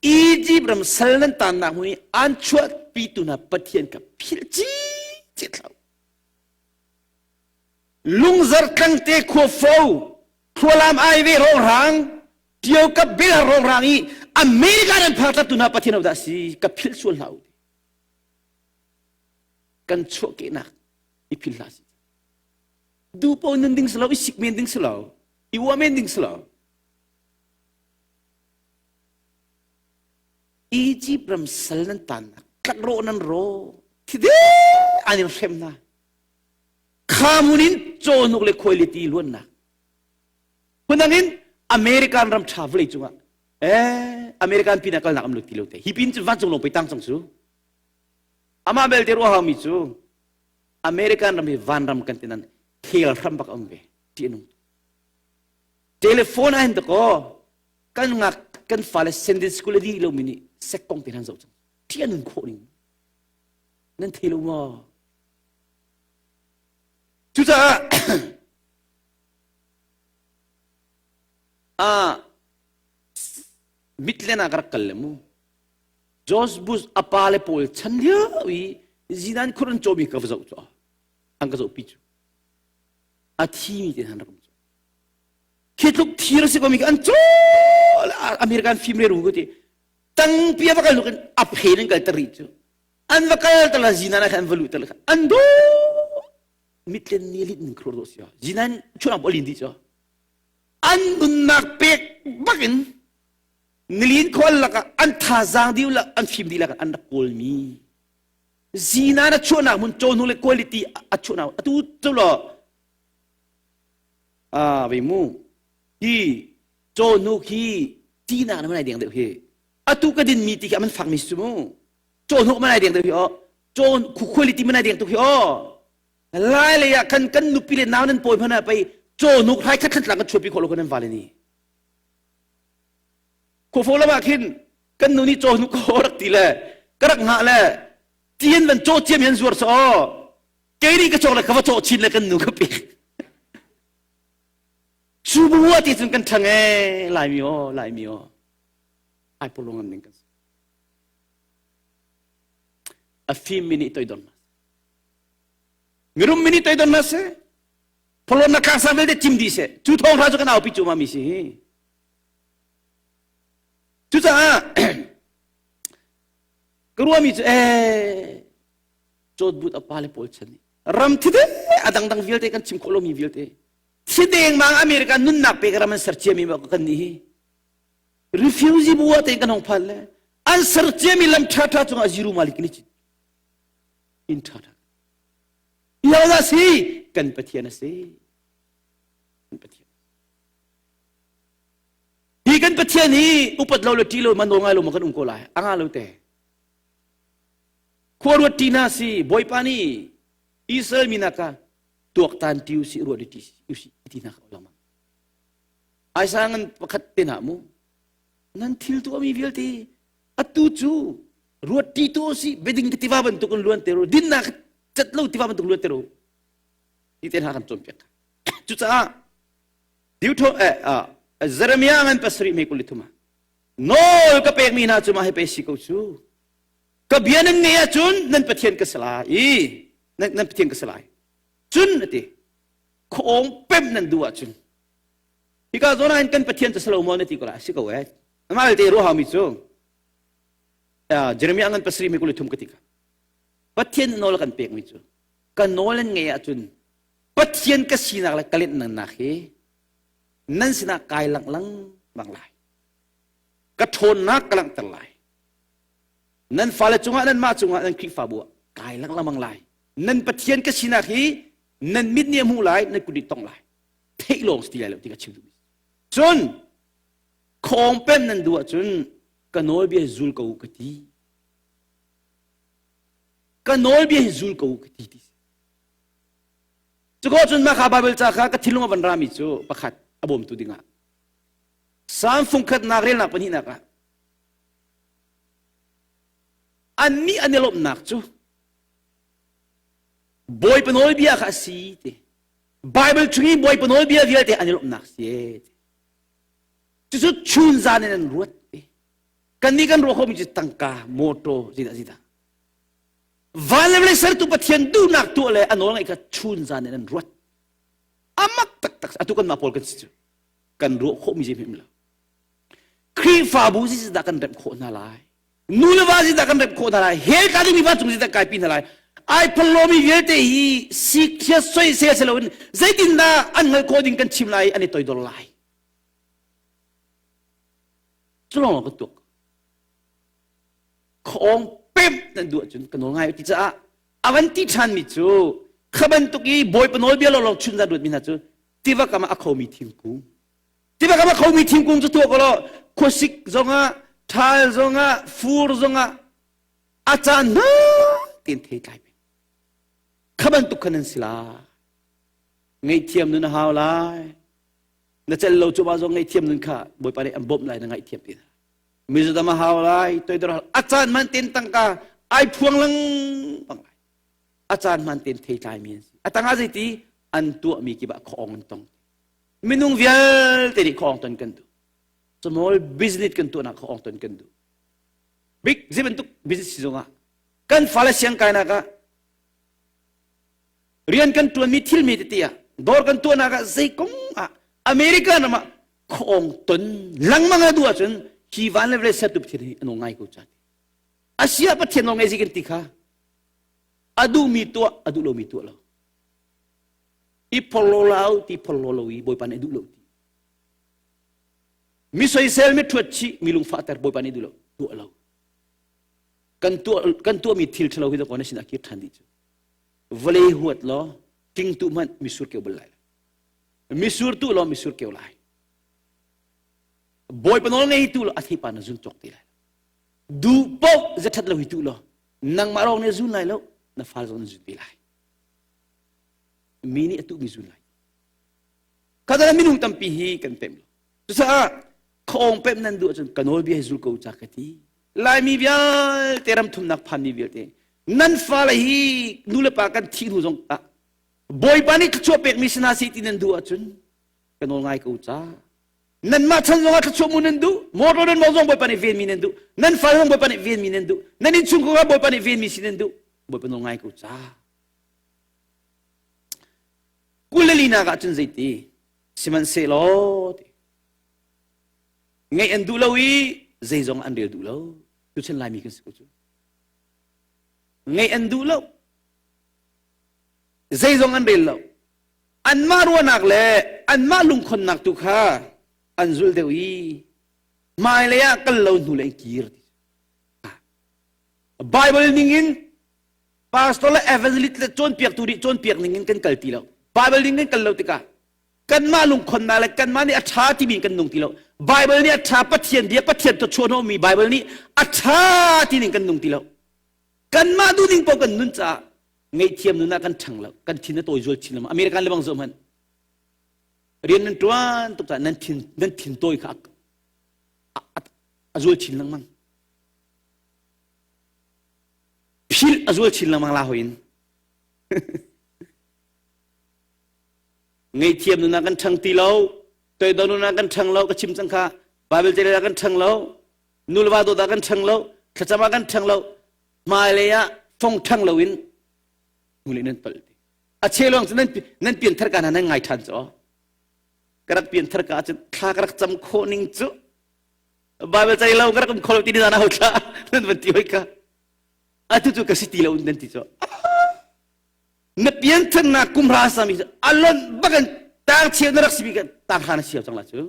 Egypt ram sal nan tannak hmun i an chuahpitu hna Pathian ka philh ci thlau lungzar tlangte khua fo khualam ai ve rongrang tio ka bel rongrang i America nan phak tlatu hna Pathian dah si ka philh sual hlah u kan chuahkehnak i phil hlah si du po nun ding si lo i sik men ding si lo i uah men ding si lo Egypt ram sal nan tannak tlak rawh nan ro thide an in hrem hna khamun in cawhnuk le khuailiti luannak phundang in American ram tha vawlei cungah eh American pin ah kalnak am lo ti lo te hi pin cu vancung lawng pei tang cang cu amah belte ruah haumi cu American ram hi vanram kan ti nan khel hram bak um ve ti anung telephone ah hin ko kan ngak kan fale Sunday school di lo mi nih sek kong te han zoh cang ti anun khawh ning nan thei lo maw? Cucaah ah mitlen ah ka rak kal le mu. George Bush a pa le pawl chan lio i zinan khur an cawmi ka va zoh cu an ka zohpi cu a thimi te han rak um cu khi tluk thir si komi an caw American film re ru ko ti tangpi a va kal in a phen in kal ter rih cu an va kal tala zinan ah khan an va luh tala an do mitlen ni lit ning khur do sia zinan chunak bolin di cu an nunnak pek bakin nilin khual lakah an thazaang diu la an fim dih lakah an rak kawlmi zinan a chuahnak hmun cawhnu le quality a chuahnak atu cu law ah ve mu hi cawhnu khi tinak na manai deng deuh hi atu ka din mi ti khi aman fak mi su mu cawhnu manai deng deuh hi o caw quality manai deng tuk hi o lai lei ah kan kan nupi le nau nan pawi hmana pei cawhnuk hrai khat khat lang kan chuapi khawh lo kan nan vale ni Khuafo lam ah khin kan nu nih caw hnu ko rak ti le ka rak ngah le tien van caw ciam yan zuar so kei nih ka cawk le ka va cawh chin le kan nu ka pek cu bu ti cun kan ṭhang ee laimi aw laimi aw ai pulung an ning kan a fim mi nih toidon mirum mi nih toidon na se pholon na khang sang vialte cim dih seh cu thawng hra cu kan aupi cu ma mi si hi Cucaah ka ruahmi cu ee cawtbut a pale pawl chan nih ram thide a dangdang vialte kan chim khawh lomi vialte thi dengmang America nunnak pek ram an ser ciami ma kan nih hi refugee bu ah te kan hong phan le an ser ciami lam ṭha ṭha cungah zero malik ni cit in ṭha ṭha Yahweh si kan Pathian a si kan Pathian Hi kan Pathian hi upat lo le ṭih lo man nawl ngai lo ma kan um ko lai. A nga lo te. Khua ruat ṭi hna si Bawipa nih Israel mi nak ah tuaktan ṭi usih ruat ṭi usih ti hna ka lengmang. Aisa ngan pakhat te hna mu. Nan thil tuahmi vialte atu cu ruat ṭi tu usih beding ka tiva bantuk in luan te ru dinnak cat lo tiva bantuk luan te ru ti te hna kan cawnpiak. Cucaah Deuto eh Jeremiah ngan pasarih mei kul thum ah nawl ka pekmi hna cu mah hi pei si ko cu ka bia nan ngeih ahcun nan Pathian ka si lai i nan, nan Pathian ka si lai cun ati khuawng pem nan duh ahcun hika zawn ah hin kan Pathian cu si lo maw na ti ko lai si ko eh amah belte ruah haumi cu Jeremiah ngan pasarih mei kul thum ka ti ka Pathian nawl kan pekmi cu ka nawl nan ngeih ahcun Pathian ka sinak le ka lennak hi nan sinah kai langh lengmang lai. Ka ṭhawnnak ka langhter lai. Nan fale cungah nanmah cungah nan Khrihfabu ah kai langh lengmang lai. Nan Pathian ka sinak hi nan mit nih a hmuh lai, nan kut nih tongh lai. Theih lawng si ti lai lo ti ka chim duhmi. Cun khawng pem nan duh ahcun ka nawlbia hi zul ko u ka ti. Ka nawlbia hi zul ko u ka ti ti. Cuko cun mah kha Baibal ca kha ka thinlung a van rami cu pakhat a bawmtu dingah Salm fungkhatnak relnak pahnihnak ah annih an i lawmhnak cu Bawipa nawlbia kha a si ti Baibal chung i Bawipa nawlbia vialte an i lawmhnak si ti cucu chun zan in an ruat ti kannih kan ruah khomi cu tangka motor zeidah zeidah Van le vawlei sertu Pathian duhnak tuah le a nawl ngaih kha chun zan in an ruat. Amak taktak atu kan mah pawl kan si cu. Kan ruah khawhmi zei hmanh lo. Khrihfabu zeidah kan remh khawh hna lai? Nu le va zeidah kan remh khawh hna lai? Hell tla dingmi va cung zeidah kaipi hna lai? Ai phallomi vialte hi sikhiat soisel si loin zeitindah an hngalh khawh ding kan chim lai an i toidor lai. Cu lawng kan tuak. Khuaawng pemh nan duh ahcun ka nawl ngai ti caah a van ti ṭhanmi cu kha bantuk i Bawipa nawlbia lawnglawng chun zan ruatmi hna cu tiva kam ah a khomi thingkung tiva kam a khomi thingkung cu tuah ko law khuasik zongah ṭhal zongah fur zongah a caan hna tein thei tlai peng kha bantuk kha nan si lai ngaihthiam nun a hau lai na cel lo cu ba zong ngaihthiam nun kha Bawipa nih an bawmh lai na ngaihthiam ti hna Mizoram a hau lai toidor a caan man ten tangka ai phuang lengmang lai a caan man ten thei tlai mi an si a tangah zeiti? An tuahmi kip ah khuaawng an tong. Minung vialte nih khuaawng ton kan duh. Small business kan tuahnak khuaawng ton kan duh. Big zei bantuk business si zongah kan fale siang kainak ah rian kan ṭuanmi thilmi tete ah dawr kan tuahnak ah zei kong ah America ram ah khuaawng ton lengmang a duh ahcun hi van le vawlei sertu Pathian hi a nawl ngai ko ca ti. Asia Pathian nawl ngai zi kan ti kha a duhmi tuah a duh lomi tuah lo. I phorlo lau ti phorlo lo i Bawipa nih a duh lo ti. Mi soisel mi ṭhuat chih mi lungfahter Bawipa nih duh lo tuah lo. Kan tuah kan tuahmi thil ṭhalo hi dawkaw na sinah kir ṭhan dih cu. Vawlei huat law king tu hmanh misur keu bal lai lo. Misur tu law misur keu lai. Bawipa nawl ngei tu law a theipa na zun cawk ti lai. Duh paoh zathat lo hi tu law nangmah lawng nih zun lai lo na fal zong na zun te lai. Mi nih a tuhmi zun lai. Khadala minung tampi hi kan pem lo. Cucaah khaawng pem nan duh ahcun ka nawlbia hi zul ko ca ka ti. Laimi vialte ram thumnak phanmi vialte nan fale hi nu le pa kan thih hnu zong ah Bawipa nih thluachuah pekmi si hna seh ti nan duh ahcun ka nawl ngai ko ca. Nanmah chan zongah thluachuah mu nan duh, motor nan mawng zong Bawipa nih venmi nan duh, nan fale zong Bawipa nih venmi nan duh, nan innchungkhar ah Bawipa nih venmi si nan duh, Bawipa nawl ngai ko ca. 20 le linak ah cun zeiti sihmanhsehlaw ti ngaih an duh lo i zeizong an rel duh lo tuchan Laimi kan si ko cu ngaih an duh lo zeizong an rel lo anmah ruahnak le anmah lungkhonnak tu kha an zul deuh i hmailei ah kal lo hnu le kir Bible ning in pastor le evangelist le cawnpiaktu nih cawnpiak ning in kan kal ti lo Bible ning kan kal lo tikah kanmah lungkhonnak le kanmah nih a ṭha timi kan nung ti lo Bible nih a ṭha Pathian bia Pathian thawchuahhnawhmi Bible nih a ṭha ti ning kan nung ti lo kanmah duhning paoh kan nun caah ngaihthiam nun ah kan ṭhang lo kan thin a tawi zual chin lengmang American le bang zoh hmanh rian nan ṭuan tuk caah nan thin nan thin tawi kha a zual chin lengmang philh a zual chin lengmang la hoi in ngaihthiam nun ah kan ṭhang ti lo toidor nun ah kan ṭhang lo ka chim cang kha Bible te ah kan ṭhang lo nu le va dawt ah kan ṭhang lo thlacam ah kan ṭhang lo hmailei ah fong ṭhang lo in hnulei nan tolh ti a chelong cu nan nan pianthar ka hna nan ngai ṭhan cu ka rak pianthar ka ahcun thla ka rak cam khawh ning cu Bible cai lo ka rak um kho lo ti ni zan ah thla nan van ti hoi ka atu cu ka si ti lo nan ti cu na piantharnak kum hra sami a lonh bakin tang cheu na rak simi kan tang hra na siau cang la cu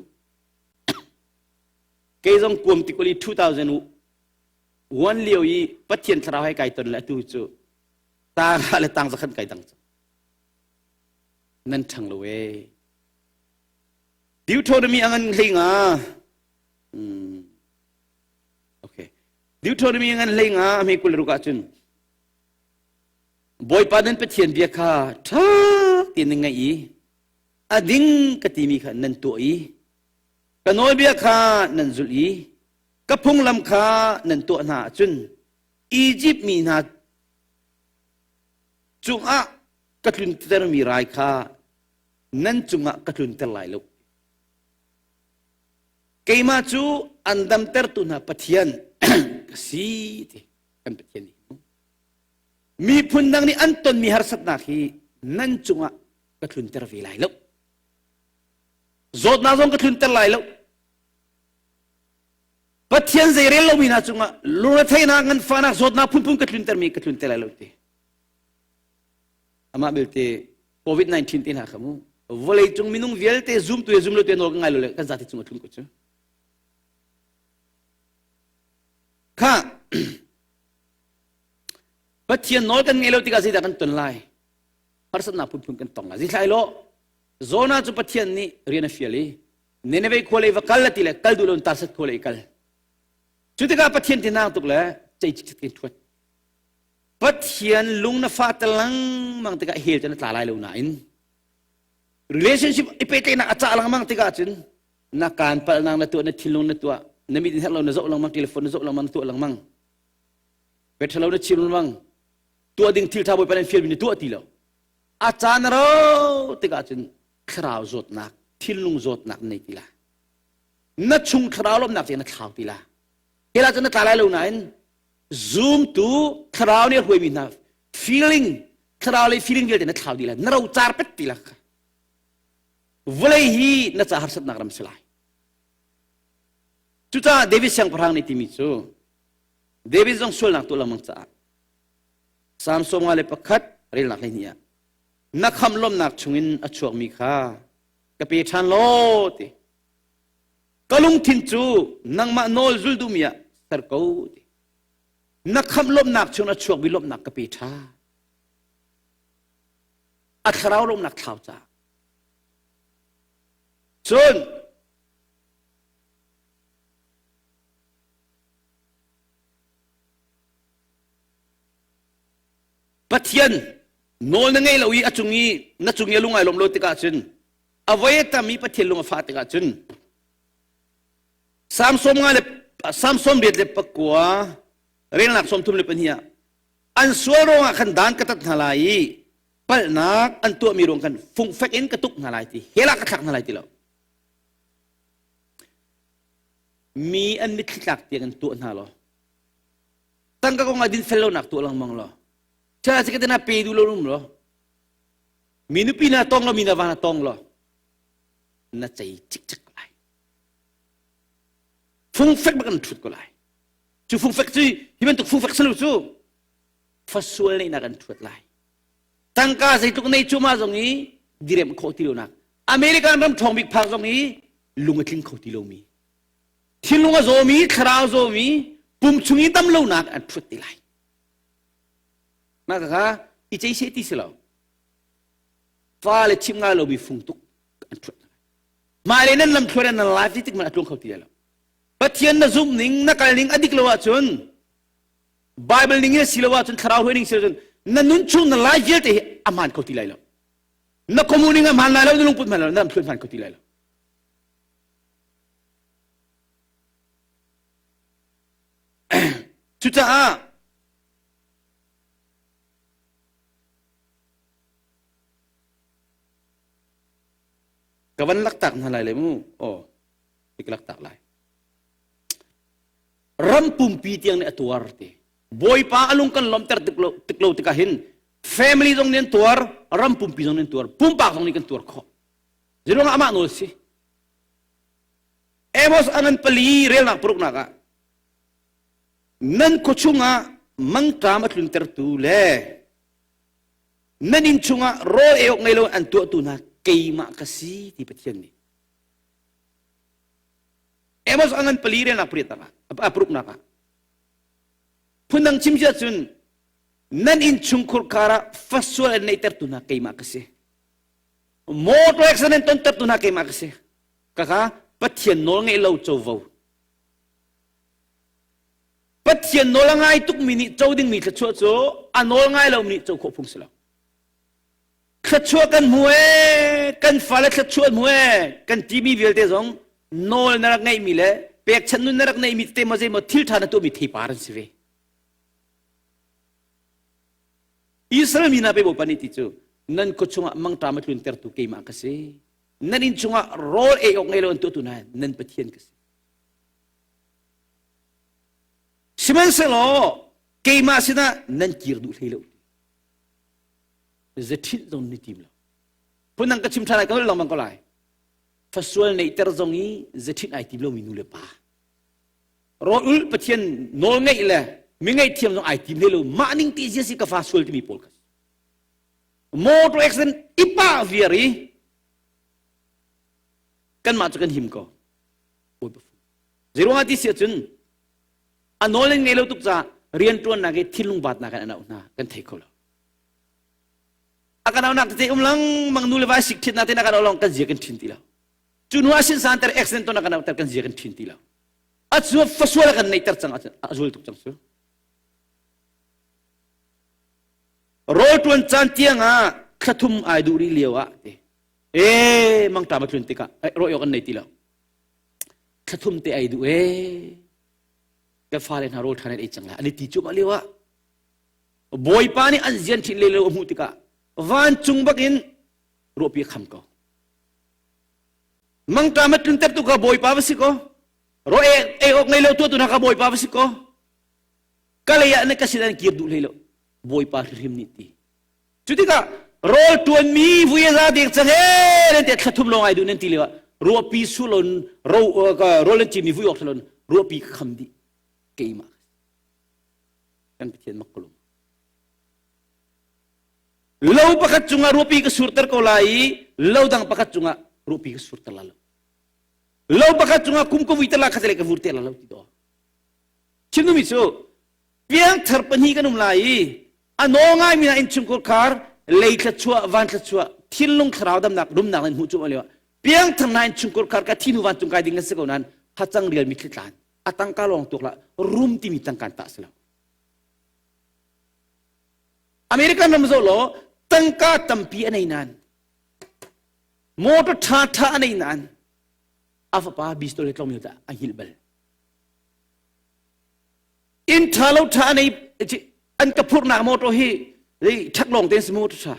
kei zong kuam ti kuli 2001 lio i Pathian thlarau he kai ton le atu cu tang hra le tang zakhan kai dang cang nan ṭhang lo e Deuteronomy a ngan hlei nga hmm. okay Deuteronomy a ngan hlei nga a hme 26 ah cun Bawipa nan Pathian bia kha ṭha tein nan ngaih i a ding ka timi kha nan tuah i ka nawlbia kha nan zulh i ka phunglam kha nan tuah hna ahcun Izipt mi hna cungah ka tluntermi rai kha nan cungah ka tlunter lai lo. Keimah cu an damtertu hna Pathian ka si ti kan Pathian nih. Miphun dang nih an tonmi harsatnak hi nan cungah ka tlunter ve lai lo. Zawtnak zong ka tlunter lai lo. Pathian zeirel lomi hna cungah lungretheihnak, nganfahnak, zawtnak phunphun ka tluntermi ka tlunter lai lo ti. Amah belte COVID-19 te hna kha mu vawlei cung minung vialte zumtu le zumlo te nawl ka ngai lo le kan zati cung a tlun ko cu. Kha Pathian nawl kan ngei lo tikah zeidah kan ton lai? Harsatnak phunphun kan tong lai. Zithlai lo, Jonah cu Pathian nih rian a fial i Nineveh khua lei va kal a ti le kal duh lo in Tarsat khua lei kal. Cu tikah Pathian tinang tuk le cei cikcek in ṭhuat. Pathian lung na fa te lengmang tikah hell cu na tla lai lo nain relationship i pehtlaihnak a cah lengmang tikah cun na kaan palhnak na tuah na thinlung na tuah na mit in herh lo na zoh lengmang telephone na zoh lengmang na tuah lengmang petrol na chim lengmang tuah ding thil ṭha bawipa nan fialmi na tuah ti lo. A caan a ro tikah cun thlarau zawtnak, thinlung zawtnak nei ti la. Na chung thlarau lawmhnak cu na thlau ti la. Hela cun na tla lai lo nain zumtu thlarau nih a hruaimi hna feeling thlarau lei feeling vialte na thlau dih la na ro car pet ti la vawlei hi na ca harsatnak ram si lai cucaah David siangpahrang nih timi cu David zong sualnak tuah lengmang caah Psalm 51 relnak 12 ah na khamh lawmhnak chungin a chuakmi kha ka pe ṭhan law ti ka lungthin cu nangmah nawl zul duhmi ah ser ko ti na khamh lawmhnak chung a chuakmi lawmhnak ka pe ṭha a thlarau lawmhnak thlau caah cun Pathian nawl na ngei lo i a cung i na cung i a lung ai lawm lo tikah cun a voi a tam i Pathian lung a fah tikah cun Psalm sawm nga le Psalm sawm riat le pakua relnak sawm thum le pahnih ah an sual ruangah khan dan ka tat hna lai i palhnak an tuahmi ruang khan fungfek in ka tuk hna lai ti hell ah ka thlak hna lai ti lo mi an mitthli tlak tiang in tuah hna law tangka kong ah dinfel lonak tuah lengmang law chala si ka na pe duh lo um law mi nupi na tong lo mi na va na tong lo na cei cikcek ko lai fungfek bak an ṭhut ko lai cu fungfek cu hi bantuk fungfek salo cu fasual neihnak an ṭhuat lai tangka zeitluk nei cu ma zong i direm khawh ti lonak American ram ṭhawng bik phak zong i lung a tling kho ti lomi thinlung a zawmi thlarau zawmi pum chung i dam lonak an ṭhut ti lai mah kha i cei seh ti si lo fale chim ngai lomi fung tuk an ṭhuat mah le nan lam thluan nan life ti tik man a tluang kho ti lo Pathian na zumh ning na kal ning a dik lo ahcun Bible ning in si lo ahcun thlarau hruai ning si lo cun na nun chung na life vialte hi a hmaan kho ti lai lo na khuamu ning a hmaan lai lo na lungput hmaan lai lo na lam thluan hmaan kho ti lai lo Cucaah ka van laktak hna lai le mu aw ka laktak lai ram pumpi tiang nih a tuar ti bawipa a lung kan lawmter tik lo tik lo tikah hin family zong nih an tuar ram pumpi zong nih an tuar pumpak zong nih kan tuar khawh zeiruangah amah nawl si Amos a ngan pali relnak paruknak ah nan khuachung ah mangṭam a tluntertu le nan inn chungah rawl ei awk ngei lo an tuahtu hna keimah ka si ti Pathian nih Amos a ngan pali relnak pariat ah paruknak ah phundang chim si ahcun nan inn chungkhur khar ah fasual an neihtertu hna keimah ka si motor accident an tontertu hna keimah ka si kaka Pathian nawl ngeih lo covo Pathian nawl a ngai tukmi nih co dingmi thluachuah cu a nawl ngai lomi nih co khawh phung si lo. Thluachuah kan hmu ee, kan fale thluachuah hmu ee, kan timi vialte zong nawl na rak ngeihmi le pekchanh nun na rak neihmi tete maw zeimaw thil ṭha na tuahmi theipar an si ve. Israel mi hna pe Bawipa nih ti cu nan khua chungah mangṭam a tluntertu keimah ka si. Nan inn chungah rawl ei awk ngei lo an tuahtu hna nan Pathian ka si. Sihmanhsehlaw keimah sinah nan kir duh hlei lo. Zaṭhinh zong ni tim lo. Phundang ka chim ṭhan lai ka holh lengmang ko lai. Fasual neihter zong i zaṭhinh ai tim lomi nu le pa. Rawl ul Pathian nawl ngeih le mi ngaihthiam zong ai tim hlei lo. Mah ning ti zia si ka fa sual timi pawl ka si. Motor accident ipa viar i kanmah cu kan him ko. Zeiruangah ti si ahcun a nawl in ngei lo tuk caah rianṭuannak i thinlung baatnak in an auh hna kan thei kho lo. A kan auhnak tete um lengmang nu le va sik ṭhitnak te na kan auh lawng kan zia kan ṭhin ti lo. Cu hnu ah sinsan ter accident ton a kan auhter kan zia kan ṭhin ti lo. A cu fasual a kan neihter cang a zual tuk cang cu. Rawl ṭuan caan tiang ah thlathum ai duh rih lio ah ti. Ee mangṭam a tlun tikah rawh awk an nei ti lo. Thlathum te ai duh ee ka fale hna rawl ṭha nan ei cang lai an i ti cuahmah lio ah Bawipa nih an zian ṭhin le lo a hmuh tikah. Vancung bakin ruahpi a kham ko. Mangṭam a tluntertu kha Bawipa va si ko. Ro ei awk ngei lo tuahtu hna kha Bawipa va si ko. Ka lei ah na ka sin an kir duh hlei lo. Bawipa hrimhrim nih ti. Cu tikah rawl ṭuanmi vui a za dek cang ee nan ti thla thum lawng ai duh nan ti lio ah ruahpi sulon ro rawl an cimi vui awk thalon ruahpi ka kham dih keimah kan Pathian mak kulum lo pakhat cungah ruahpi ka surter ko lai i lo dang pakhat cungah ruahpi ka surter la lo lo pakhat cungah kum ka vui te la khat le ka vur te la lo ti do chim mi cu piangthar pahnih kan um lai i a naw ngaimi hna innchungkhar khar lei thluachuah van thluachuah thinlung thlarau damnak rumnak nan hmuh cu lio piangthar hna innchungkhar khar ka thinu vancung kai ding na si ko nain hacang rial mitthli tlan a tangka lawng tuk la rum timi tangkan ta si lo American ram zo law tangka tampi a nei nain motor tha tha a nei nain a fapa bistol he tlong mi a hngilh bal Inn ṭha lo ṭha nei an ka phurhnak motor hi ṭhak lawng tein si motor ṭha.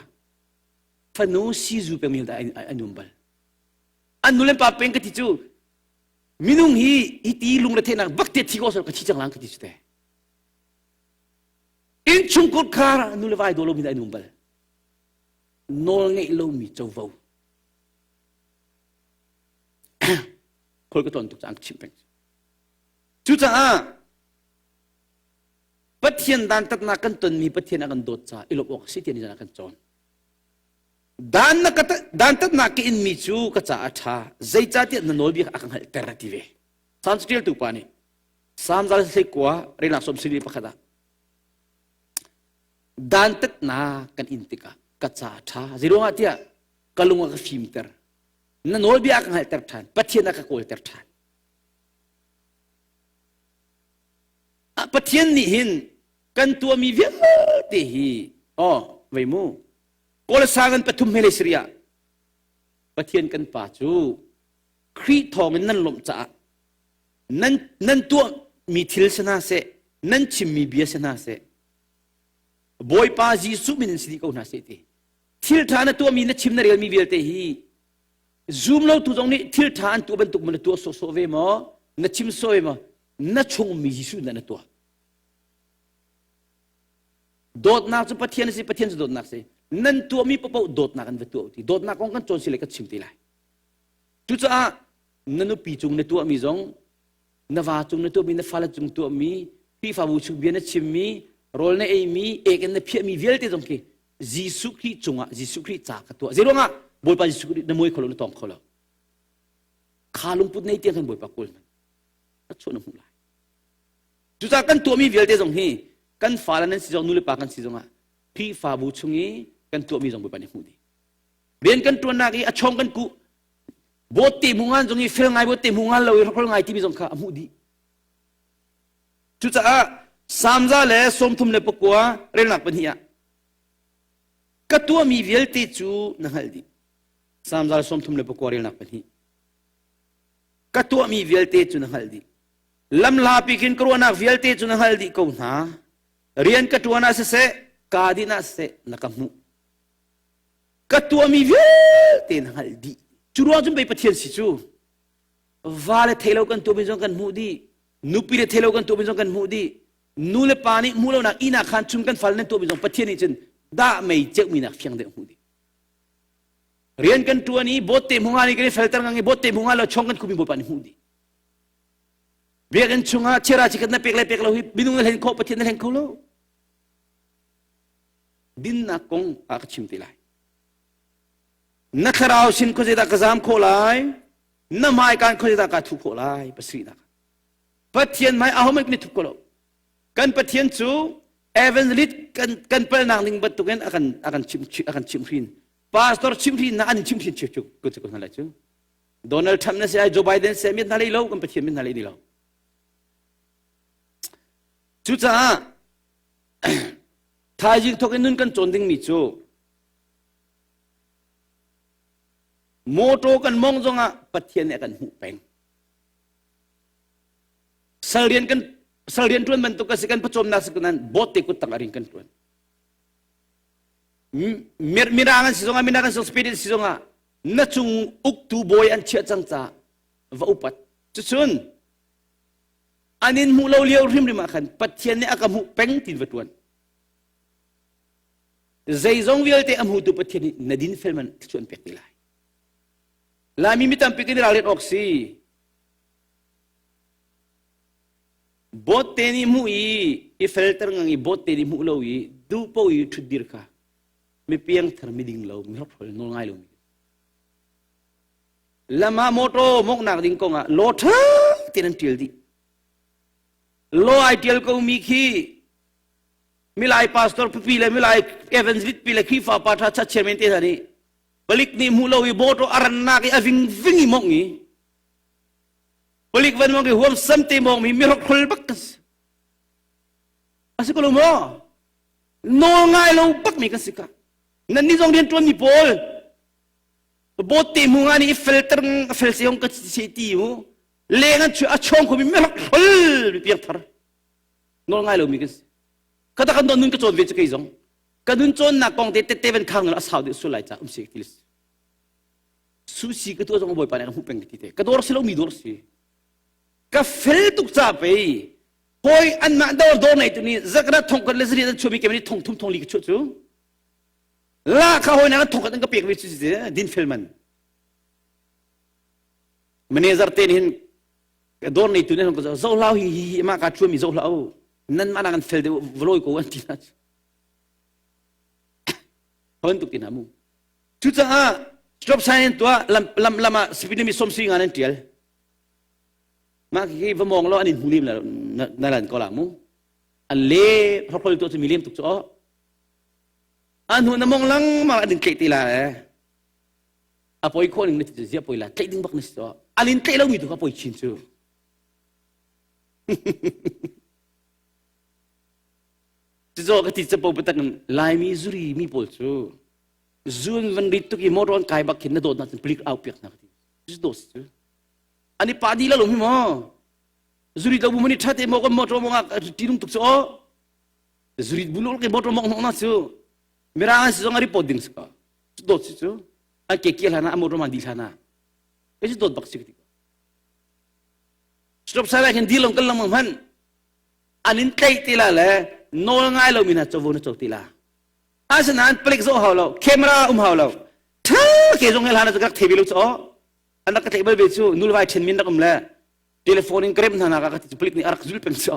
Fanu sizu peng mi an um bal. An nu le pa peng ka ti cu minung hi hi ti lungre theihnak bak te thi ko sal ka thi cang lang ka ti cu te. Inn chung kutkhar nu le vai daw lo mi an um bal. Nawl ngeih lomi covo. Khol ka ton tuk cang ka chimh peng. Cucaah Pathian dantatnak kan tonmi Pathian a kan dawt caah i lawmh awk a si tiah nizan ah kan cawn. Dan na ka dantatnak ka inmi cu ka caah a ṭha, zeicahtiah na nawlbia a ka hngalhter a ti ve. Psalm ṭialtu pa nih Psalm zal hleikua relnak sawm sili pakhat ah dantatnak kan in tikah ka caah a ṭha. Zeiruangah tiah ka lung a ka fimter, na nawlbia a ka hngalhter ṭhan, Pathian a ka kawlter ṭhan. Pathian nih hin kan tuahmi vialte hi oh vei mu Kawlasa kan pathum he le Syria Pathian kan pa cu Khrih thawngin nan lawmh caah nan nan tuahmi thil si hna seh nan chimmi bia si hna seh Bawipa Jesuh min in si dih ko hna seh ti thil ṭha na tuahmi na chim na relmi vialte hi Zum lotu zong nih thil ṭha an tuah bantuk na tuah sawhsawh ve maw? Na chim sawh ve maw? Na chung ummi Jesuh nih na tuah. Dawtnak cu Pathian a si, Pathian cu dawtnak a si. Nan tuahmi paoh dawtnak an va tuah ti. Dawtnak kong kan cawn si le ka chim ti lai. Cucaah na nupi cung na tuahmi zong, na va cung na tuahmi, na fale cung tuahmi, Khrihfabu chung bia na chimmi, rawl na eimi, ek in na phiahmi vialte zong khi Jesuh Khrih cungah Jesuh Khrih ca ka tuah. Zeiruangah Bawipa Jesuh Khrih na muai kho lo na tong kho lo. Kha lungput nei tiang khan Bawipa kawl man. Ka chuah na hmuh lai. Cucaah kan tuahmi vialte zong hi kan fale nan si zong nulepa kan si zongah Khrihfabu chung i kan tuahmi zong Bawipa nih hmuh dih. Rian kan tuannak i a chong kan kuh bawt te hmu ngan zong i fel ngai bawt te hmu ngan lo i hrokhol ngai timi zong kha a hmuh dih. Cucaah Samza le 39 relnak pahnih ah ka tuahmi vialte cu na hngalh dih. Samzal 34 relnak pahnih. Ka tuahmi vialte cu na hngalh dih. Lamhlapi khin ka ruahnak vialte cu na hngalh dih ko hna. Rian ka ṭuan ah siseh, kaa dinh ah siseh, na ka hmuh. Ka tuahmi vialte na hngalh dih. Cu ruang cun pei Pathian si cu. Va le thei lo kan tuahmi zong kan hmuh dih. Nupi le thei lo kan tuahmi zong kan hmuh dih. Nu le pa nih hmuh lonak ihnak khan chung kan fal nan tuahmi zong Pathian nih cun dah mei ceuhmi nak fiang deuh hmuh dih. Rian kan ṭuan i bawt te hmu nga nih kan i felter ngang i bawt te hmu nga lo chong kan khumi Bawipa nih hmuh dih. Biakinn chungah chiara chikhat na pek le pek lo hi minung na hlen khawh Pathian na hlen kho lo. Dinnak kong ah ka chim te lai. Na thlarau sin khuazeidah ka zam khawh lai? Na hmaikaan khuazeidah kaa thuh khawh lai? Pasarihnak. Pathian hmai ahohmanh kan i thup ko lo. Kan Pathian cu evangelist kan kan palnak ning bantukin a kan a kan chim a kan chimhhrin. Pastor chimhhrin na an chimhhrin chiu cu ko cu ko hna lai cu. Donald Trump na si ai Joe Biden si ai mit hna lei lo kan Pathian mit hna lei ni lo. Cucaah thaizing thawk in nun kan cawn dingmi cu Motor kan mong zongah Pathian nih a kan hmuh peng. Sal rian kan sal rian ṭuan bantuk a si kan pawcawmnak si nan bawt te kut tang a ring kan ṭuan. Mirang an si zongah, minak an si zongah, Spain an si zongah na cung uktu bawi an chiah cang caah va upat. Cucun an in hmuh lo lio hrimhrim ah khan Pathian nih a ka hmuh peng tin va ṭuan. Zeizong vialte a hmutu Pathian nih na dinfel man thluachuah an pek te lai. Laimi mi tampi kan i ralrin awk si. Bawt te nih hmuh i i felter ngang i bawt te nih hmuh lo i duh po i ṭhutdir kha mi piangthar mi ding lo mi hrokhrol nawl ngai lomi. Lam ah motor mawknak ding kong ah law ṭha tein an ṭial dih. Law ai ṭial ko mi khi milai pastor pipi le milai evangelist pi le Khrihfa pa ṭha church chairman te hna nih palik nih hmuh lo i motor a rannak i a ving ving i mawngh i palik van mawngh i huam sam te mawng mi mihrokhrol bak kan si. A si ko lo maw? Nawl ngai lo bak mi kan si ka. Nan nih zong rian ṭuan mi pawl bawt te hmu nga nih i felter a fel se hong ka se ti mu leng an a chawng khomi mi rak hrol mi piang thar nawl ngai lomi kan si ka ta kan nun ka cawn ve cu kei zong ka nun cawnnak kong te tette van khang a sau deuh sul lai ca um se ti su si ka tuah zong bawipa nih ka hmuh peng ti te ka dawr si lo mi dawr si ka fel tuk ca pei hoi anmah dawr dawr nei tu ni zakrat thong kan le zari an chuami ke ni thong thum thong li ka chuah cu La kha hawi na thong an ka pek ve cu si din fel man. Manager te hin dawr nei tu ne ko zo hlau hi hi ma ka chuami zo hlau nan ma na kan fel de vloi ko an ti na. Hon tuk tin ha mu. Cucaah stop sign tua lam lam lama speed limit som si ngan an tial. Ma khi va mong lo an in hmu lim la na lan ko la mu. An le hrokhrol tu cu mi lem tuk chu o. A hnu na mong lengmang an in tlaih ti la eh. A poi khawh ning na ti zia poi la tlaih ding bak na si to. An in tlaih lomi tu kha poi chin cu. Cucaw ka ti capo patak in Laimi zuri mi pawl cu zun van rit tuk i motor an kai bak khin na dawt na cun palik au piak hna ka ti. Cu dawt si cu. An i pa di la lo hi maw? Zuri lo bu mani ṭha te maw kan motor mong ah ṭinung tuk cu aw. Zurit bulul ke motor mong na cu mirang an si zong a report ding si ko dawt si cu an ke ke hlan ah motor man di hlan ah ke si dawt bak si ti stop sign ah khin di long kan lang hman an in tlaih ti la le nawl ngai lo mi hna covo na co ti la asinain palik zo hau lo camera um hau lo tha ke zong he hlan ah rak thei ve lo chu an rak ka tlaih bal ve cu nulvai then min rak um le telephone in krem hna na ka ti palik nih a rak zul peng chu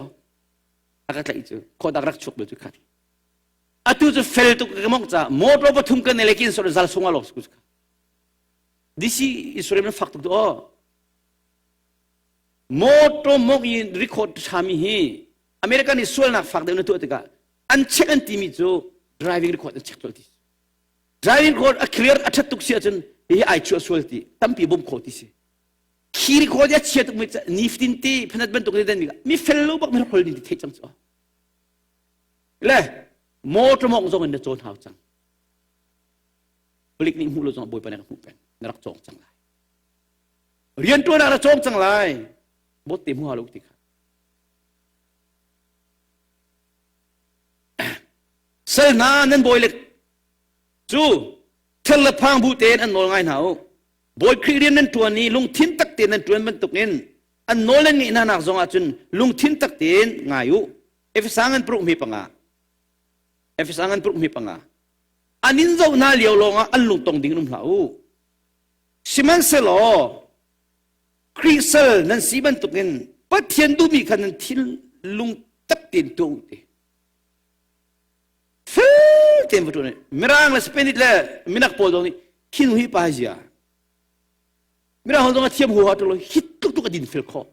a ka tlaih cu khawdak rak chuak bel cu khat atu cu fel tuk ka mong ca motor pathum kan le kin sor zal sunga lok su kha disi israel na fak tuk tu o motor mok in record thami hi american i sualnak fak deuh na tuah tikah an check an timi cu driving record an check tual ti driving record a clear a that tuk si ahcun hi ai chuah sual ti tampi bom kho ti si Khi record a chia tuk mi nifatin te phanat bantuk te dan mi fel lo bak mi hol ni thei cang chu. Le motor mong zong in na cawn hau cang. Palik nih hmuh lo zong bawipa nih hmuh peng na rak cawng cang lai. Rian tuan ah na cawng cang lai. Bot te hmu lo ti kha. Sal hna nan bawi le cu thel le phang bu tein an nawl ngai hna u. Bawi Khrih rian nan ṭuan i lungthin tak tein nan ṭuan bantukin an nawl nan ngeih hna nak zongah cun lungthin tak tein ngai u. Efesa ngan paruk hme panga. Efesa ngan paruk hme panga. An in zoh hna lio lawngah an lungtong ding in um hlah u. Sihmanhsehlaw Khrih sal nan si bantukin Pathian duhmi kha nan thinlung tak tein tuah u ti. Fel tein va ṭuan. Mirang le Spanish le minak pawl zong nih thin hi pa zia. Mirang zong a thiam huha ṭulo hi tluk tuk a din fel khawh.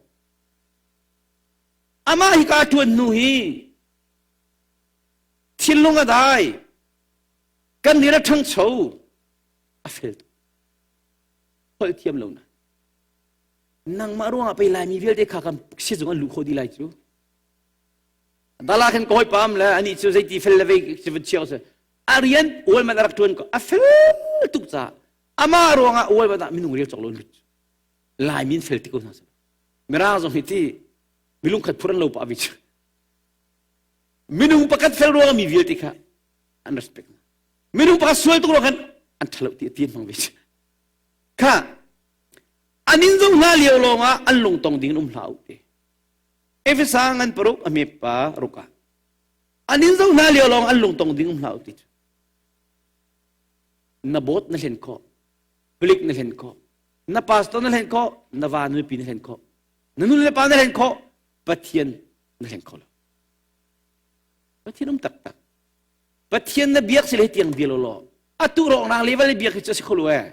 Amah hi ka ṭuan hnu hi thinlung a dai. Kan nih a ṭhangcho a fel tuk. Holh thiam lo na. Nangmah ruangah pei Laimi vialte kha kan sizung an luh khawh dih lai cu. Dala khan ka hawipa am le anih cu zeiti fel le vei si van chiao si. A rian ual man a rak ṭuan ko. A fel tuk caah amah ruangah ual man ah minung rial cawk lo lut. Laimi in fel ti ko hna seh. Mirang zong hi ti minung khat phur an lo pah vi cu. Minung pakhat fel ruangah mi vialte kha an respect. Minung pakhat sual tuk lo khan an ṭhalo ti ti hmang ve. Kha an in zong hna lio lawng ah an lungtong ding in um hlah u ti. Efesa ngan paruk a hme pa ruk ah an in zoh hna lio lawng an lungtong ding um hlah u ti cu. Na bot na hlen khawh, palik na hlen khawh, na pastor na hlen khawh, na va nupi na hlen khawh, na nu le pa na hlen khawh, Pathian na hleng kho lo. Pathian um taktak. Pathian na biak si le tiang bia lo law atu rawknak level biak hi cu a si kho lo eh.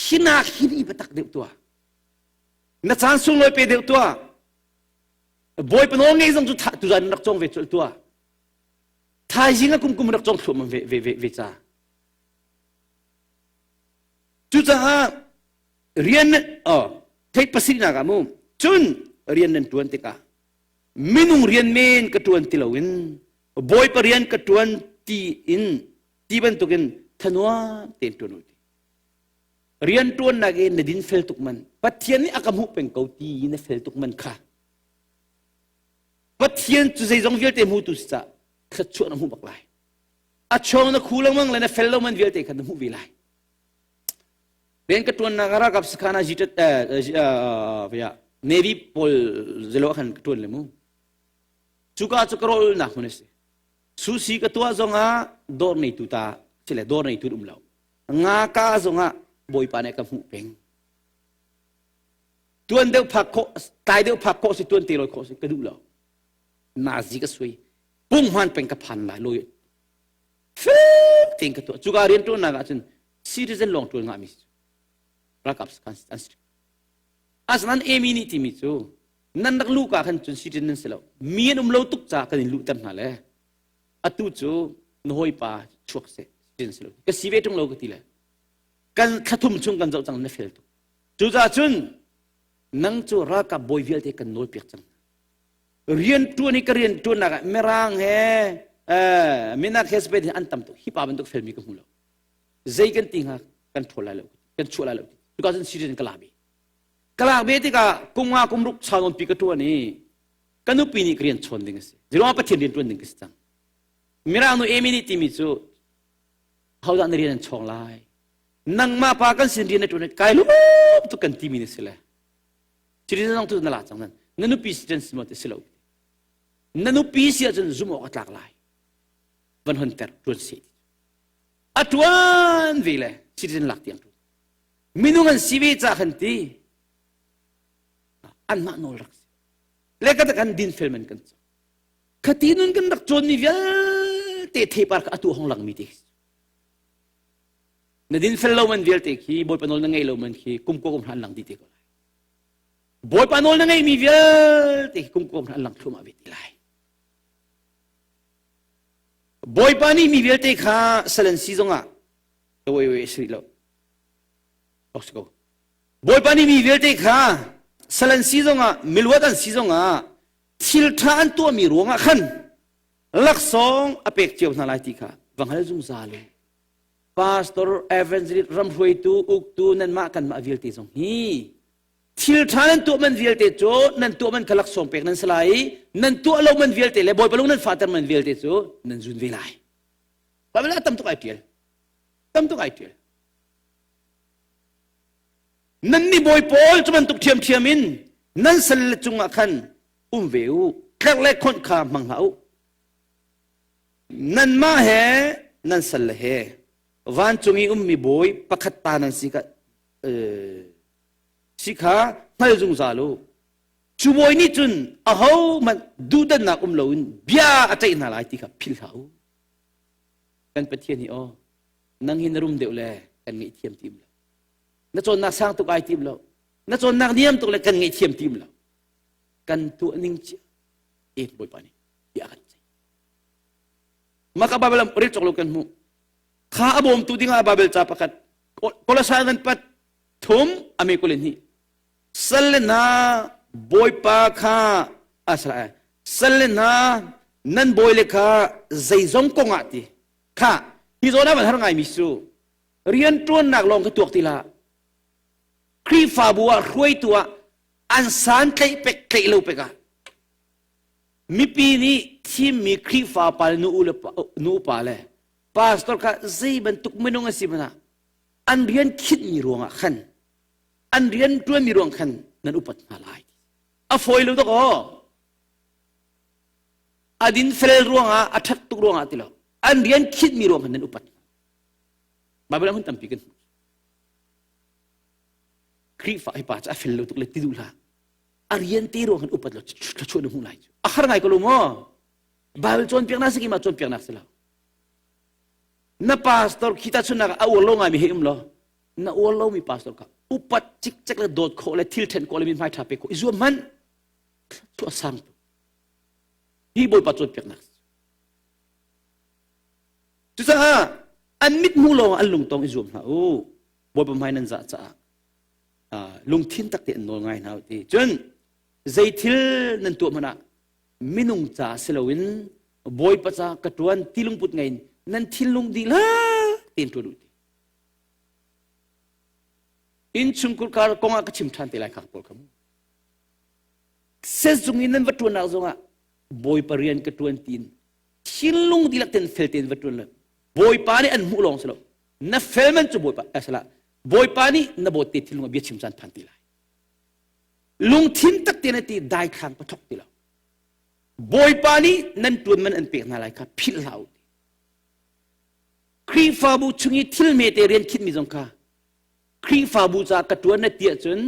Hinak hin i biatak deuh tuah. Na caan sunglawi pe deuh tuah. Bawipa nawl ngei zong cu tuzan rak cawng ve colh tuah. Thaizing a kum kum rak cawng thluahmah ve ve ve ve ca. Cucaah rian oh theih pasarihnak ah mu cun rian nan ṭuan tikah minung rian men ka ṭuan ti loin bawipa rian ka ṭuan ti in ti bantukin thanuam tein ṭuan u ti rian ṭuannak i na din fel tuk man Pathian nih a ka hmuh peng ko ti i na fel tuk man kha Pathian cu zeizong vialte hmutu si cah thluachuah na hmuh bak lai a chawng na khu lengmang le na fel lo man vialte kha na hmuh ve lai Rian ka ṭuannak ah ralkap sakhan ah Navy pawl zelo ah khan ka ṭuan le mu. Cuka cu ka rawlnak hmun a si. Sushi ka tuah zongah dawr neitu ta si le dawr neitu um lo. Nga ka zongah bawipa nih ka hmuh peng. Tuan deuh phak khawh, tlai deuh phak khawh si, tuan te lawi khawh si, ka duh lo. Nazi ka sui. Punghman peng ka phan lai lawi. Fel tein ka tuah. Cuka rian ṭuannak ah cun citizen lawng ṭuan ngahmi ralkap an si. Asinain Amy nih timi cu nan rak luh ka khan cun citizen nan si lo. Mi an um lo tuk caah kan in luhter hna le atu cu na hawipa chuak seh citizen si lo. Ka si ve ṭung lo ka ti le kan thlathum chung kan zoh cang na fel tuk. Cucaah cun nang cu ralkap bawi vialte kan nawlpiak cang. Rian ṭuan i ka rian ṭuannak ah Mirang he minak he Spain he an tam tuk. Hi pa bantuk felmi ka hmu lo. Zei kan ti hnga kan ṭhawl lai lo kan chuah lai lo cuka cun citizen ka la ve ka lak ve tikah kum nga kum ruk sau nawn pi ka ṭuan i ka nupi nih ka rian chawn ding a si ziruangah Pathian rian ṭuan ding ka si cang Mirang nu Amy nih timi cu hodah na rian an chawng lai nangmah pa kan sin rian na ṭuan kai lum tuk kan timi na si le citizen zong tu na la cang nan na nupi citizen si maw ti si lo na nupi si ahcun zumh awk a tlak lai van honter ṭuan seh a ṭuan ve le citizen lak tiang ṭuan minung an si ve ca khan ti anmah nawl rak si le ka kan din fel man kan cang khati nun kan rak cawn mi vialte theipar kha atu hong lang mi te na din fel lo man vialte khi bawipa nawl na ngei lo man khi kum ko kum hran lang di te ko lai bawipa nawl na ngei mi vialte kum ko hran lang thluahmah ve ti lai Bawipa nih mi vialte kha sal an si zongah wei wei si lo. Ok si ko. Bawipa nih mi vialte kha sal an si zongah miluat an si zongah thil ṭha an tuahmi ruangah khan laksawng a pek cio hna lai ti kha va hngal zungzal u. Pastor, evangelist, ramhruaitu, uktu nanmah kanmah vialte zong hi Thil ṭha nan tuah man vialte cu nan tuah man kha laksawng pek nan si lai i nan tuah lo man vialte le Bawipa lung nan fahter man vialte cu nan zun ve lai. Bible ah tam tuk ai ṭial. Tam tuk ai ṭial. Nan nih bawi pawl cu bantuk ṭhiamṭhiam in nan salle cungah khan um ve u. Tlerh le khonh kha hmang hlah u. Nanmah he nan salle he vancung i ummi bawi pakhat ta nan si ka si kha hngal zungzal u. Cu bawi nih cun ahohmanh duhdannak um loin bia a ceih hna lai ti kha philh hlah u. Kan Pathian hi aw, nang hi na rum deuh le kan ngaihthiam ti um lo. Na cawnnak sang tuk ai tim lo. Na cawnnak niam tuk le kan ngaihthiam ti um lo. Kan tuah ning cia e Bawipa nih bia a kan ceih. Maka Bible rel cawk lo kan hmuh. Kha a bawmtu dingah Bible ca pakhat Kolosai kan pat thum ame kul in hi sal le hna bawipa kha asra sal le hna nan bawi le kha zeizong kong ah ti kha hi zawn ah van har ngai mi cu rian ṭuannak lawng kha tuak ti hlah Khrihfabu ah hruaitu ah an san tlaih pek tlaih lo pek ah mipi nih thimmi Khrihfa pa le nu u le nu upa le. Pastor kha zei bantuk minung a si hmanh ah an rian khinhmi ruangah khan an rian ṭuanmi ruang khan nan upat hna lai. A fawi lo tuk aw. A din fel ruangah a ṭhat tuk ruangah ti lo. An rian khinhmi ruang khan nan upat hna. Bible ah hun tampi kan hmuh. Khrihfa hi pa cu a fel lo tuk le ti duh hlah. A rian te ruang khan upat lo thluachuah na hmuh lai cu. A har ngai ko lo maw? Bible cawnpiaknak si keimah cawnpiaknak si lo. Na pastor khi ta chunnak a uar lo ngaimi he um lo. Na uar lomi pastor kha upat cikcek le dawt khawh le thil ṭhen khawh le mithmai ṭha pe khawh i zuam hmanh. Thluachuah sang tuk. Hi Bawipa cawnpiaknak. Cucaah an mit hmuh lawng an lungtong i zuam hlah u. Bawipa hmai nan zah caah lungthin tak te an nawl ngai hna u ti. Cun zei thil nan tuah hmanh ah minung ca si loin Bawipa ca ka ṭuan ti lungput ngei in nan thinlung dihlak tein ṭuan u ti. Innchungkhur kar kong ah ka chim ṭhan te lai khak pawl kha mu. Sezung in nan va ṭuannak zongah Bawipa rian ka ṭuan tiin thinlung dihlak tein fel tein va ṭuan le Bawipa nih an hmuh lawng si lo na fel man cu Bawipa asala Bawipa nih na bawt te thinlung ah bia chim caan phan ti lai lungthin tak te na ti daithlang ka thok ti lo Bawipa nih nan ṭuan man an pek hna lai kha philh hlah u Khrihfabu chung i thil mete rian khinhmi zong kha Khrihfabu ca ka ṭuan na ti ahcun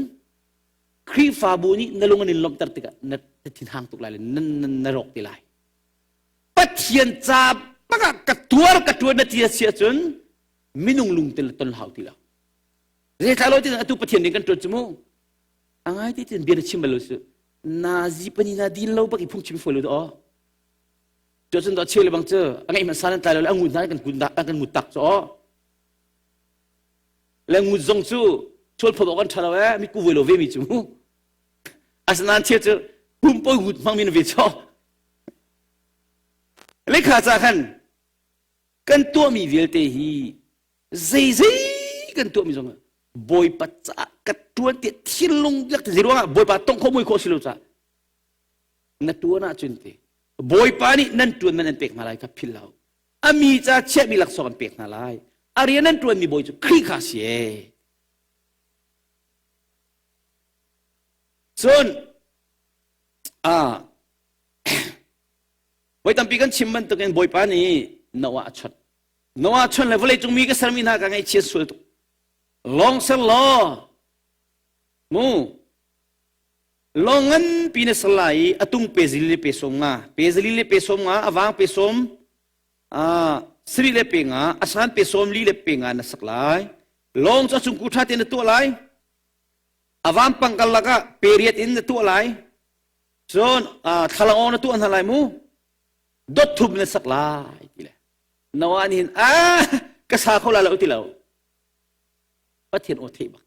Khrihfabu nih na lung an in lawmhter tikah na thinhang tuk lai le na rawk ti lai. Pathian ca bak ah ka tuar ka ṭuan na ti a si ahcun minung lung tel ton hau ti lo. Zeithla lo ti atu Pathian nih kan ṭuan cu mu. A ngai ti tin bia na chim bal lo su. Nazi pani na din lo bak i phungchim fawi lo aw. Cu cun do cheu le bang cu a ngeih hmanh san an tlai lo le a ngut hna kan kun kan ngut tak cu aw. Le ngut zong cu chual phot awk an ṭha lo ee mi ku voi lo ve mi cu mu. Asinain cheu cu pumpoi ngut hmang mi na ve chaw. Lekha ca khan kan tuahmi vialte hi zeizei kan tuahmi zong Bawipa caah ka ṭuan tiah thinlung biak ti ruangah Bawipa tong khawh mui khawh si lo caah na ṭuan ahcun ti Bawipa nih nan ṭuan man an pek hna lai kha philh hlah u. A mi ca chiahmi laksawng an pek hna lai. A rian an ṭuanmi bawi cu Khrih kha si ee. Cun ah voi tampi kan chim bantukin Bawipa nih Noah a chawnh. Noah chawnh le vawleicung mi ka sermi hna ka ngaihchia sual tuk. Lawng ser law mu lawng nganpi na ser lai i a tung pe zili le pe sawm nga pe zili le pe sawm nga a vang pe sawm sari le pe nga a san pe sawm li le pe nga na sak lai lawng cu a cung ku ṭha tein na tuah lai a vampang karlak ah pe riat in na tuah lai Cun thlalangawng na tuah hna lai mu dot thum na sak lai ti le Noah nih hin ah ka sa kho lai lo ti lo Pathian aw thei bak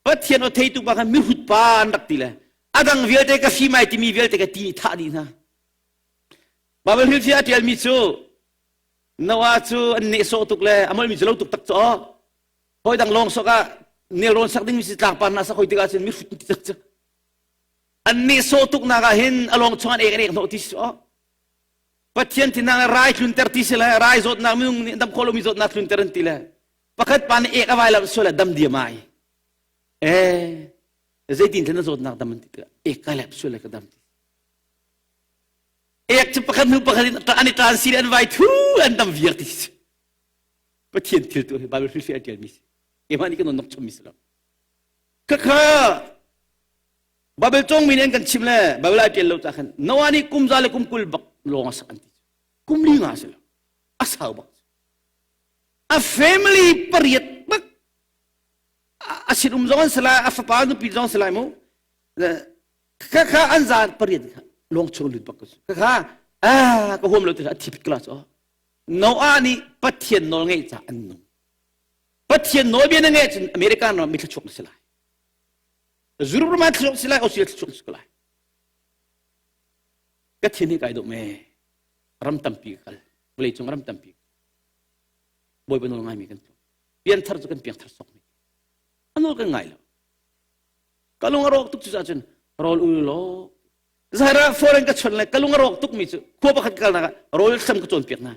Pathian aw thei tu pa khan mihrut pa an rak ti le a dang vialte ka fim ai timi vialte ka ti thah dih hna Bible hrilhfiah a ṭialmi cu Noah cu an nehsawh tuk le a molmi cu lo tuk tak cu aw hawi dang lawng sok ah nelrawn sak dingmi si tlangpar hna sak hoi tikah cun mihrut ti tak cu an nehsawh tuknak ah hin a lawng chung an ek an ek hnawh ti si aw Pathian thinang rai tlunter ti si le rai zawtnak minung nih dam khawh lomi zawtnak tlunter an ti le pakhat pa nih ek a vai lo sual dam diam ai eh zeitin thlen na zawtnak dam an ti tikah ek ka lep sual le ka dam ti ek cu pakhat hnu pakhat in an i tran si an vai thu an dam viar ti si Pathian thil tu hi Bible hrilhfiah a ṭialmi si keimah nih ka non nok chommi si lo Khakha Bible cawngmi nih an kan chim le Bible ai ṭial lo ca khan Noah nih kum za le kum 20 bak lawng a sak an ti. Kum li nga si lo. A sau bak. A family pariat bak a sinum zong an si lai, a fapa nupi zong si lai mu. Khakha an za pariat kha lawng chung lut bak ka su. Khakha ah ka huam lo ti a thi pit kala cu. Noah nih Pathian nawl ngeih ca an nung. Pathian nawlbia na ngeih cun America ram mi thluachuak na si lai. Europe ram ah thluachuak si lai, Australia thluachuak na si lai. Ka thin hi kai dawh me. Ram tampi ka kal. Vawlei cung ram tampi. Bawipa nawl ngaimi kan tlung. Pianthar cu kan piangthar sok mi. A nawl kan ngai lo. Ka lung a rawk tuk cu cun rawl ul law Zahra foreign ka chon le ka lung a rawk tuk mi cu khua pakhat kal nak ah rawl thlam ka cawn piak hna.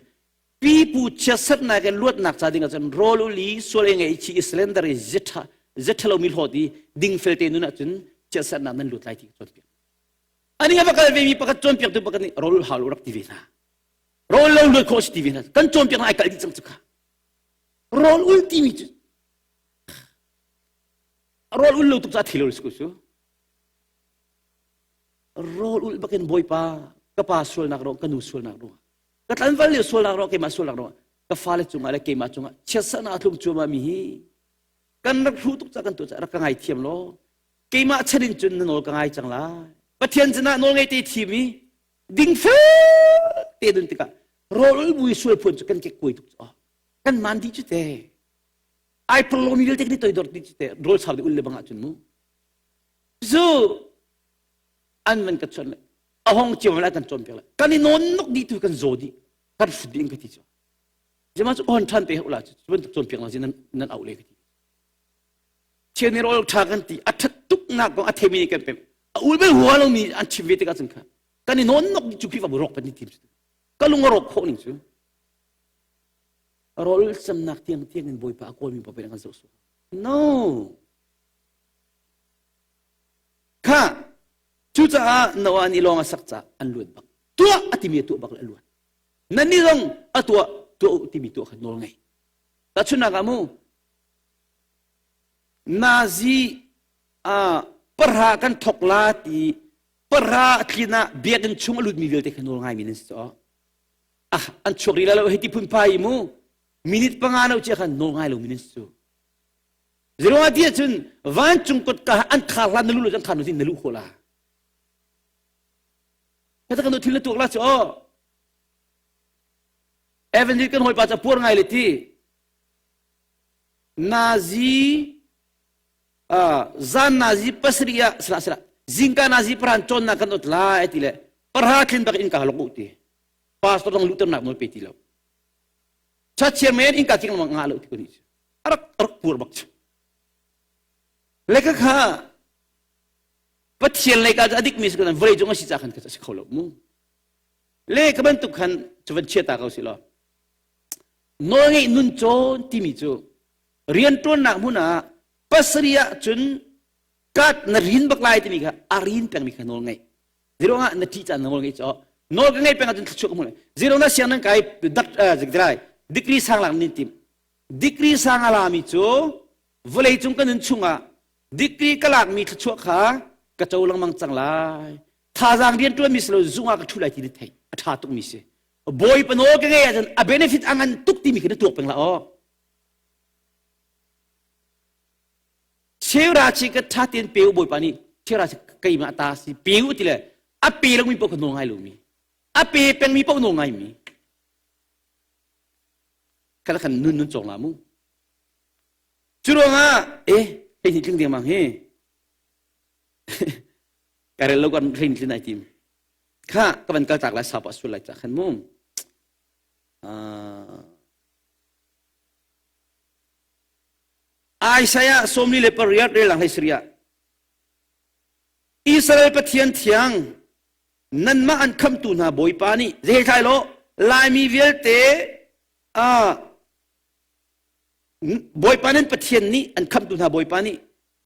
Pipu chiatsernak in luatnak ca ding ahcun rawl ul i sual i ngaihchih i surrender i ziaṭha ziaṭha lomi hlawt i dingfel te nun ahcun chiatsernak nan lut lai ti ka cawnpiak. Ani a va kal vemi pakhat cawnpiaktu pakhat nih rawl ul hau lo rak ti ve hna. Rawl lo luat khawh si ti ve hna. Kan cawnpiak ai kal dih cang cu kha. Rawl ul timi cu rawl ul lo tuk ca thilo si ko cu. Rawl ul bakin Bawipa ka pa sualnak ruang ka nu sualnak ruang ka tlanval lio sualnak ruang keimah sualnak ruang ka fale cungah le keimah cungah chiatsernak a tlung cuahmah mi hi kan rak hru tuk ca kan tuah ca rak ka ngaithiam law keimah chan in cun na nawl ka ngai cang lai Pathian sinah nawl ngei te thim i dingfel te dun tikah rawl bui sual phuan cu kan kek kuai tuk cu kan man dih cu te ai perlomi vialte kan i toidor dih cu te rawl sau dih ul le bang ahcun mu zu an van ka chon le a hong cio lai kan cawnpiak lai kan i nawn nok dih tu kan zaw dih kan hrut dih in ka ti cu jema cu on than pe ula cu bantuk cawnpiak lang nan nan auh le ka ti chian rawl tha kan ti a that tuk nak kong a themi nih kan pem a ul bel hua lo mi an chim ve tikah cun kha kan i nawn nok dih cu Khrihfabu rawk pan ni tim cu ka lung a rawk khawh ning cu rawl camnak tiang tiang in bawipa a kawlmi pa kan zoh su no Kha cucaah Noah nih lawng a sak caah an luat bak. Tuah a timi a tuah bak le a luat. Nannih zong a tuah tuah u timi tuah kha nawl ngei. Tahchunhnak ah mu Nazi uh, parha kan thok la ti parha tlin ah biakinn chung a lutmi vialte kha nawl ngaimi nan si caw. Ah an chuak rih la lo hei ti phun phai mu minute panga no chia khan nawl ngai lo mi nan si cu. Zeruangah ti ahcun vancung kotka an khar hlan na luh lo an khar na luh khawh la. Heta kan thil na tuak la cu aw. Evangelist kan hawipa cu puar ngai le ti. Nazi zan nazi pasarih ah sala sala zingka nazi paran cawnnak kan ot lai ti le parha thlin bak in ka lok u ti. Pastor dong luhternak nawl pe ti lo. Chachiar men in ka king nga lo ti ko ni. A rak rak pur bak cu le ka kha Pathian lei ka a dik mi si ko vawlei cung a si ca khan ka si kho lo mu le ka bantuk khan cu van chia ta ko si law nawlngeih nun cawn timi cu rianṭuannak hmun ah pasarih ah cun kat na rin bak lai timi kha a rin pengmi kha nawl ngeih Zero ah na ṭih caan na nawl ngeih caw nawl ka ngei peng ahcun thluachuah ka hmu lai zero na siang nan kai dak zikdrai degree sang lak nin tim Degree sang a lami cu vawleicung ka nun chungah degree ka lakmi thluachuah kha ka co lengmang cang lai. Thazaang rianṭuanmi si lo zung ah ka ṭhu lai ti na theih. A ṭha tukmi si. Bawipa nawl ka ngei ahcun a benefit a ngan tuk timi khi na tuak peng la aw. Cheura chi ka ṭha tein pe u Bawipa nih cheura chi keimah ta si pe u ti le a pe lomi paoh kha nawl ngai lomi. A pe pengmi paoh nawl ngaimi. Khala khan nun nun cawng la mu. Cu ruangah eh hei ni tling dengmang hi ka rel lo kan hrein tlin ai tim. Kha ka van kal tak lai sapa sul lai cha khan mu. Isaiah 48 rel lang hlei saria. Israel Pathian thiang nanmah an khamtu hna Bawipa nih zei thlai lo Laimi vialte Bawipa nan Pathian nih an khamtu hna Bawipa nih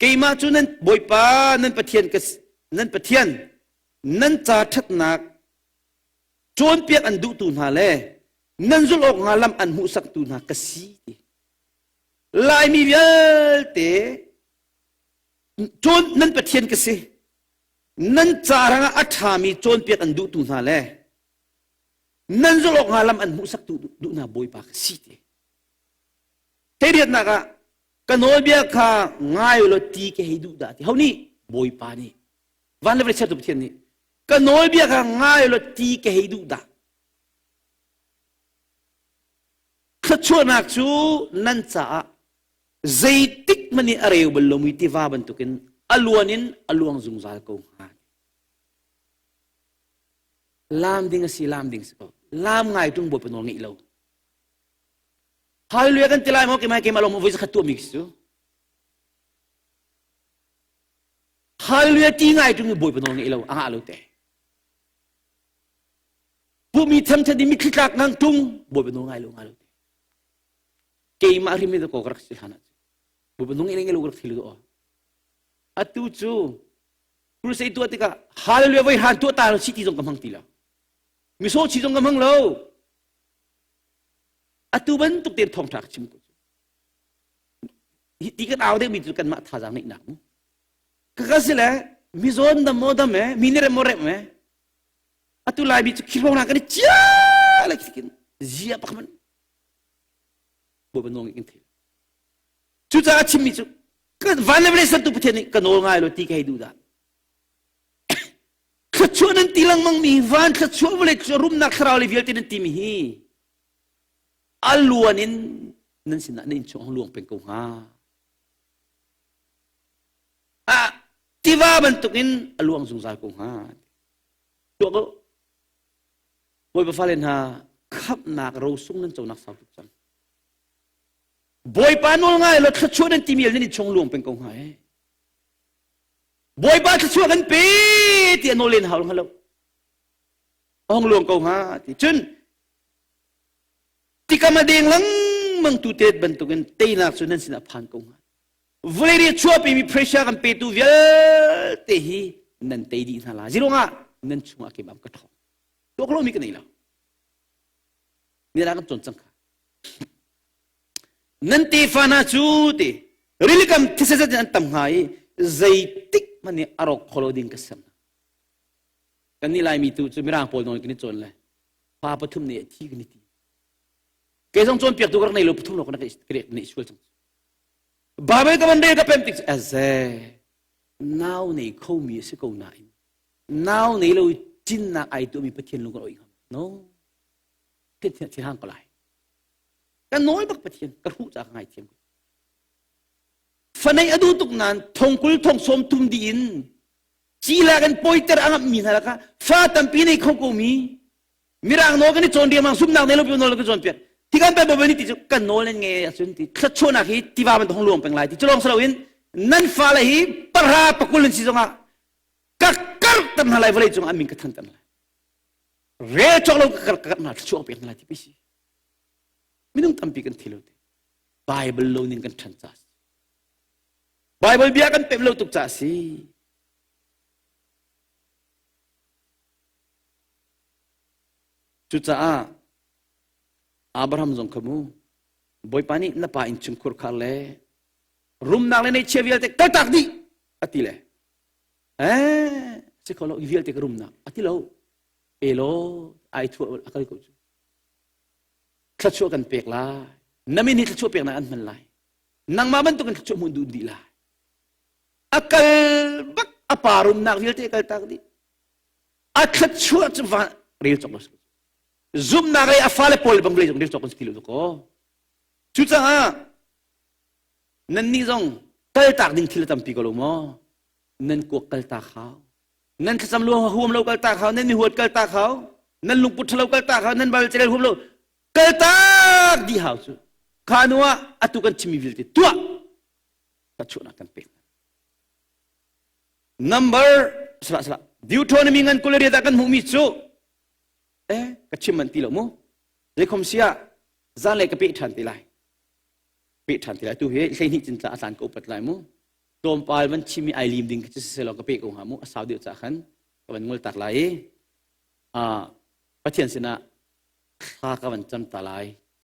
keimah cu nan Bawipa nan Pathian ka nan Pathian nan ca ṭhatnak cawnpiak an duhtu hna le nan zulh awk hnga lam an hmuhsaktu hna ka si ti Laimi vialte cawn nan Pathian ka si nan ca rangah a ṭhami cawnpiak an duhtu hna le nan zulh awk hnga lam an hmuhsaktu duh hna Bawipa ka si ti. Theiriatnak ah ka nawlbia kha ngai law ti ka hei duh dah ti. Ho nih? Bawipa nih. Van le vawlei sertu Pathian nih ka nawlbia kha ngai law ti ka hei duh dah. Thluachuahnak cu nan caah zeitik hmanh i a reu bal lomi tiva bantukin a luan in a luang zungzal ko hnga. Laam ding a si, laam ding si ko. Laam ngai ṭung Bawipa nawl ngeih lo. Hallelujah kan ti lai maw keimah keimah lawng voi zakhat tuahmi khi cu. Hallelujah ti ngai ṭung Bawipa nawl ngeih lo, a ngah lo te. Pumi thangthat i mitthli tlak ngang tung Bawipa nawl ngai lo ngai lo te. Keimah hrim in ko ka rak si hlan ah Bawipa nung in lo ka rak thil lo. Atu cu crusade tuah tikah hallelujah voi han tuah ta lo si ti zong ka hmang ti lo. Misaw chi zong ka hmang lo. Atu bantuk tein thawngṭha ka chim ko. Hi ti kan au deuhmi cu kanmah thazaang neihnak mu. Ka ka si le mizawn dam maw dam e, mi nih rem maw rem e. Atu Laimi cu khirhong na kan i cia le khikin zia pakhat man Bawipa nawl in thil. Cucaah chimmi cu van le vawlei sertu Pathian nih ka nawl ngai lo ti ka hei duh dah. Thluachuah nan ti lengmang mi van thluachuah vawlei thluachuah rumnak thlarau le vialte nan timi hi a luan in nan sinah na innchung hong luang peng ko hnga. Ah, tiva bantukin a luang zungzal ko hnga. Tuah ko. Bawipa fale hna khamhnak rosung nan conak sau tuk cang. Bawipa nawl ngai lo thluachuah nan timi nan innchung luang peng ko hnga eh. Bawipa thluachuah kan pe ti a nawl len hau hnga lo. Hong luang ko hnga ti. Cun tikam a deng lengmang tu te bantukin teinak cu nan sinah phan ko hnga. Vawlei nih chuahpimi pressure kan petu vialte hi nan tei dih hna lai. Ziruangah nan chungah keimah ka ṭhawng. Tuak lomi ka nei lo. Nila kan cawn cang kha. Nan tefa hna cu ti rilikam thisa zat in an tam hnga i zeitik hmanh nih a rawk kho lo ding ka ser hna. Kan nih Laimi tu cu Mirang pawl nawl kan i cawn le pa pathum nih a thi kan i ti. Kei zong cawnpiaktu ka rak nei lo pathum lawng ka rak neih sual cang. Bible ka van rel ka pem tik cu aze nau nei khomi a si ko nain nau nei lo cinnak ai tuahmi Pathian lung kan oih ngam. No. Pathian hang ko lai. Ka nawl bak Pathian ka hruh ca ka ngaithiam. Fanei a duh tuk nain thongkul thong sawm tum dih in cila kan pawiter a ngamh mi hna lakah fa tampi nei kho ko mi mirang nawl kan i cawn riangmang zumnak nei lo pi nawl kan cawn piak ti kan pe bo ni ti cu kan nawl nan nge ahcun ti thluachuahnak hi tiva bantuk hong luang peng lai ti cu lawng si loin nan fale hi pahra pakul an si zongah ka karh ter hna lai vawlei cungah an min ka than ter hna lai rel cawk lo ka karh hna thluachuah pek hna lai ti pi si minung tampi kan thi lo te Bible lo ning kan ṭhan ca si Bible bia kan pem lo tuk ca si Cucaah Abraham zong kha mu Bawipa nih na pa innchungkhur khar le rumnak le neihchia vialte kaltak dih a ti le eh si kho lo hi vialte ka rumnak a ti lo elo ai thua a kal ko cu thluachuah kan pek lai na min hi thluachuah peknak an hman lai nangmah bantukin thluachuah hmuh duh dih lai a kal bak a pa rumnak vialte kaltak dih a thluachuah cu va rel cawk lo zumhnak lei a fale pawl bang rel rel cawk kan si ti lo ko cucaah nannih zong kaltak ding thil a tampi ko lo maw nan kuak kaltak hau nan thlacam lu huam lo kaltak hau nan mi huat kaltak hau nan lungput ṭhalo kaltak hau nan bal cerel huam lo kaltak dih hau cu kha nu ah atu kan chimmi vialte tuah thluachuahnak kan pek Number salah salah Deuteronomy ngan 28 ah kan hmuhmi cu eh ka chim man ti lo mu zeikhom sia zan le ka peh ṭhan te lai peh ṭhan te lai tu hi 12 cin tla a tlan ka upat lai mu tlawmpal van chim i ai lim ding khi si lo ka peh ko hnga mu a sau deuh ca khan ka van ngol tak lai i Pathian sinah thla ka van cam ta lai.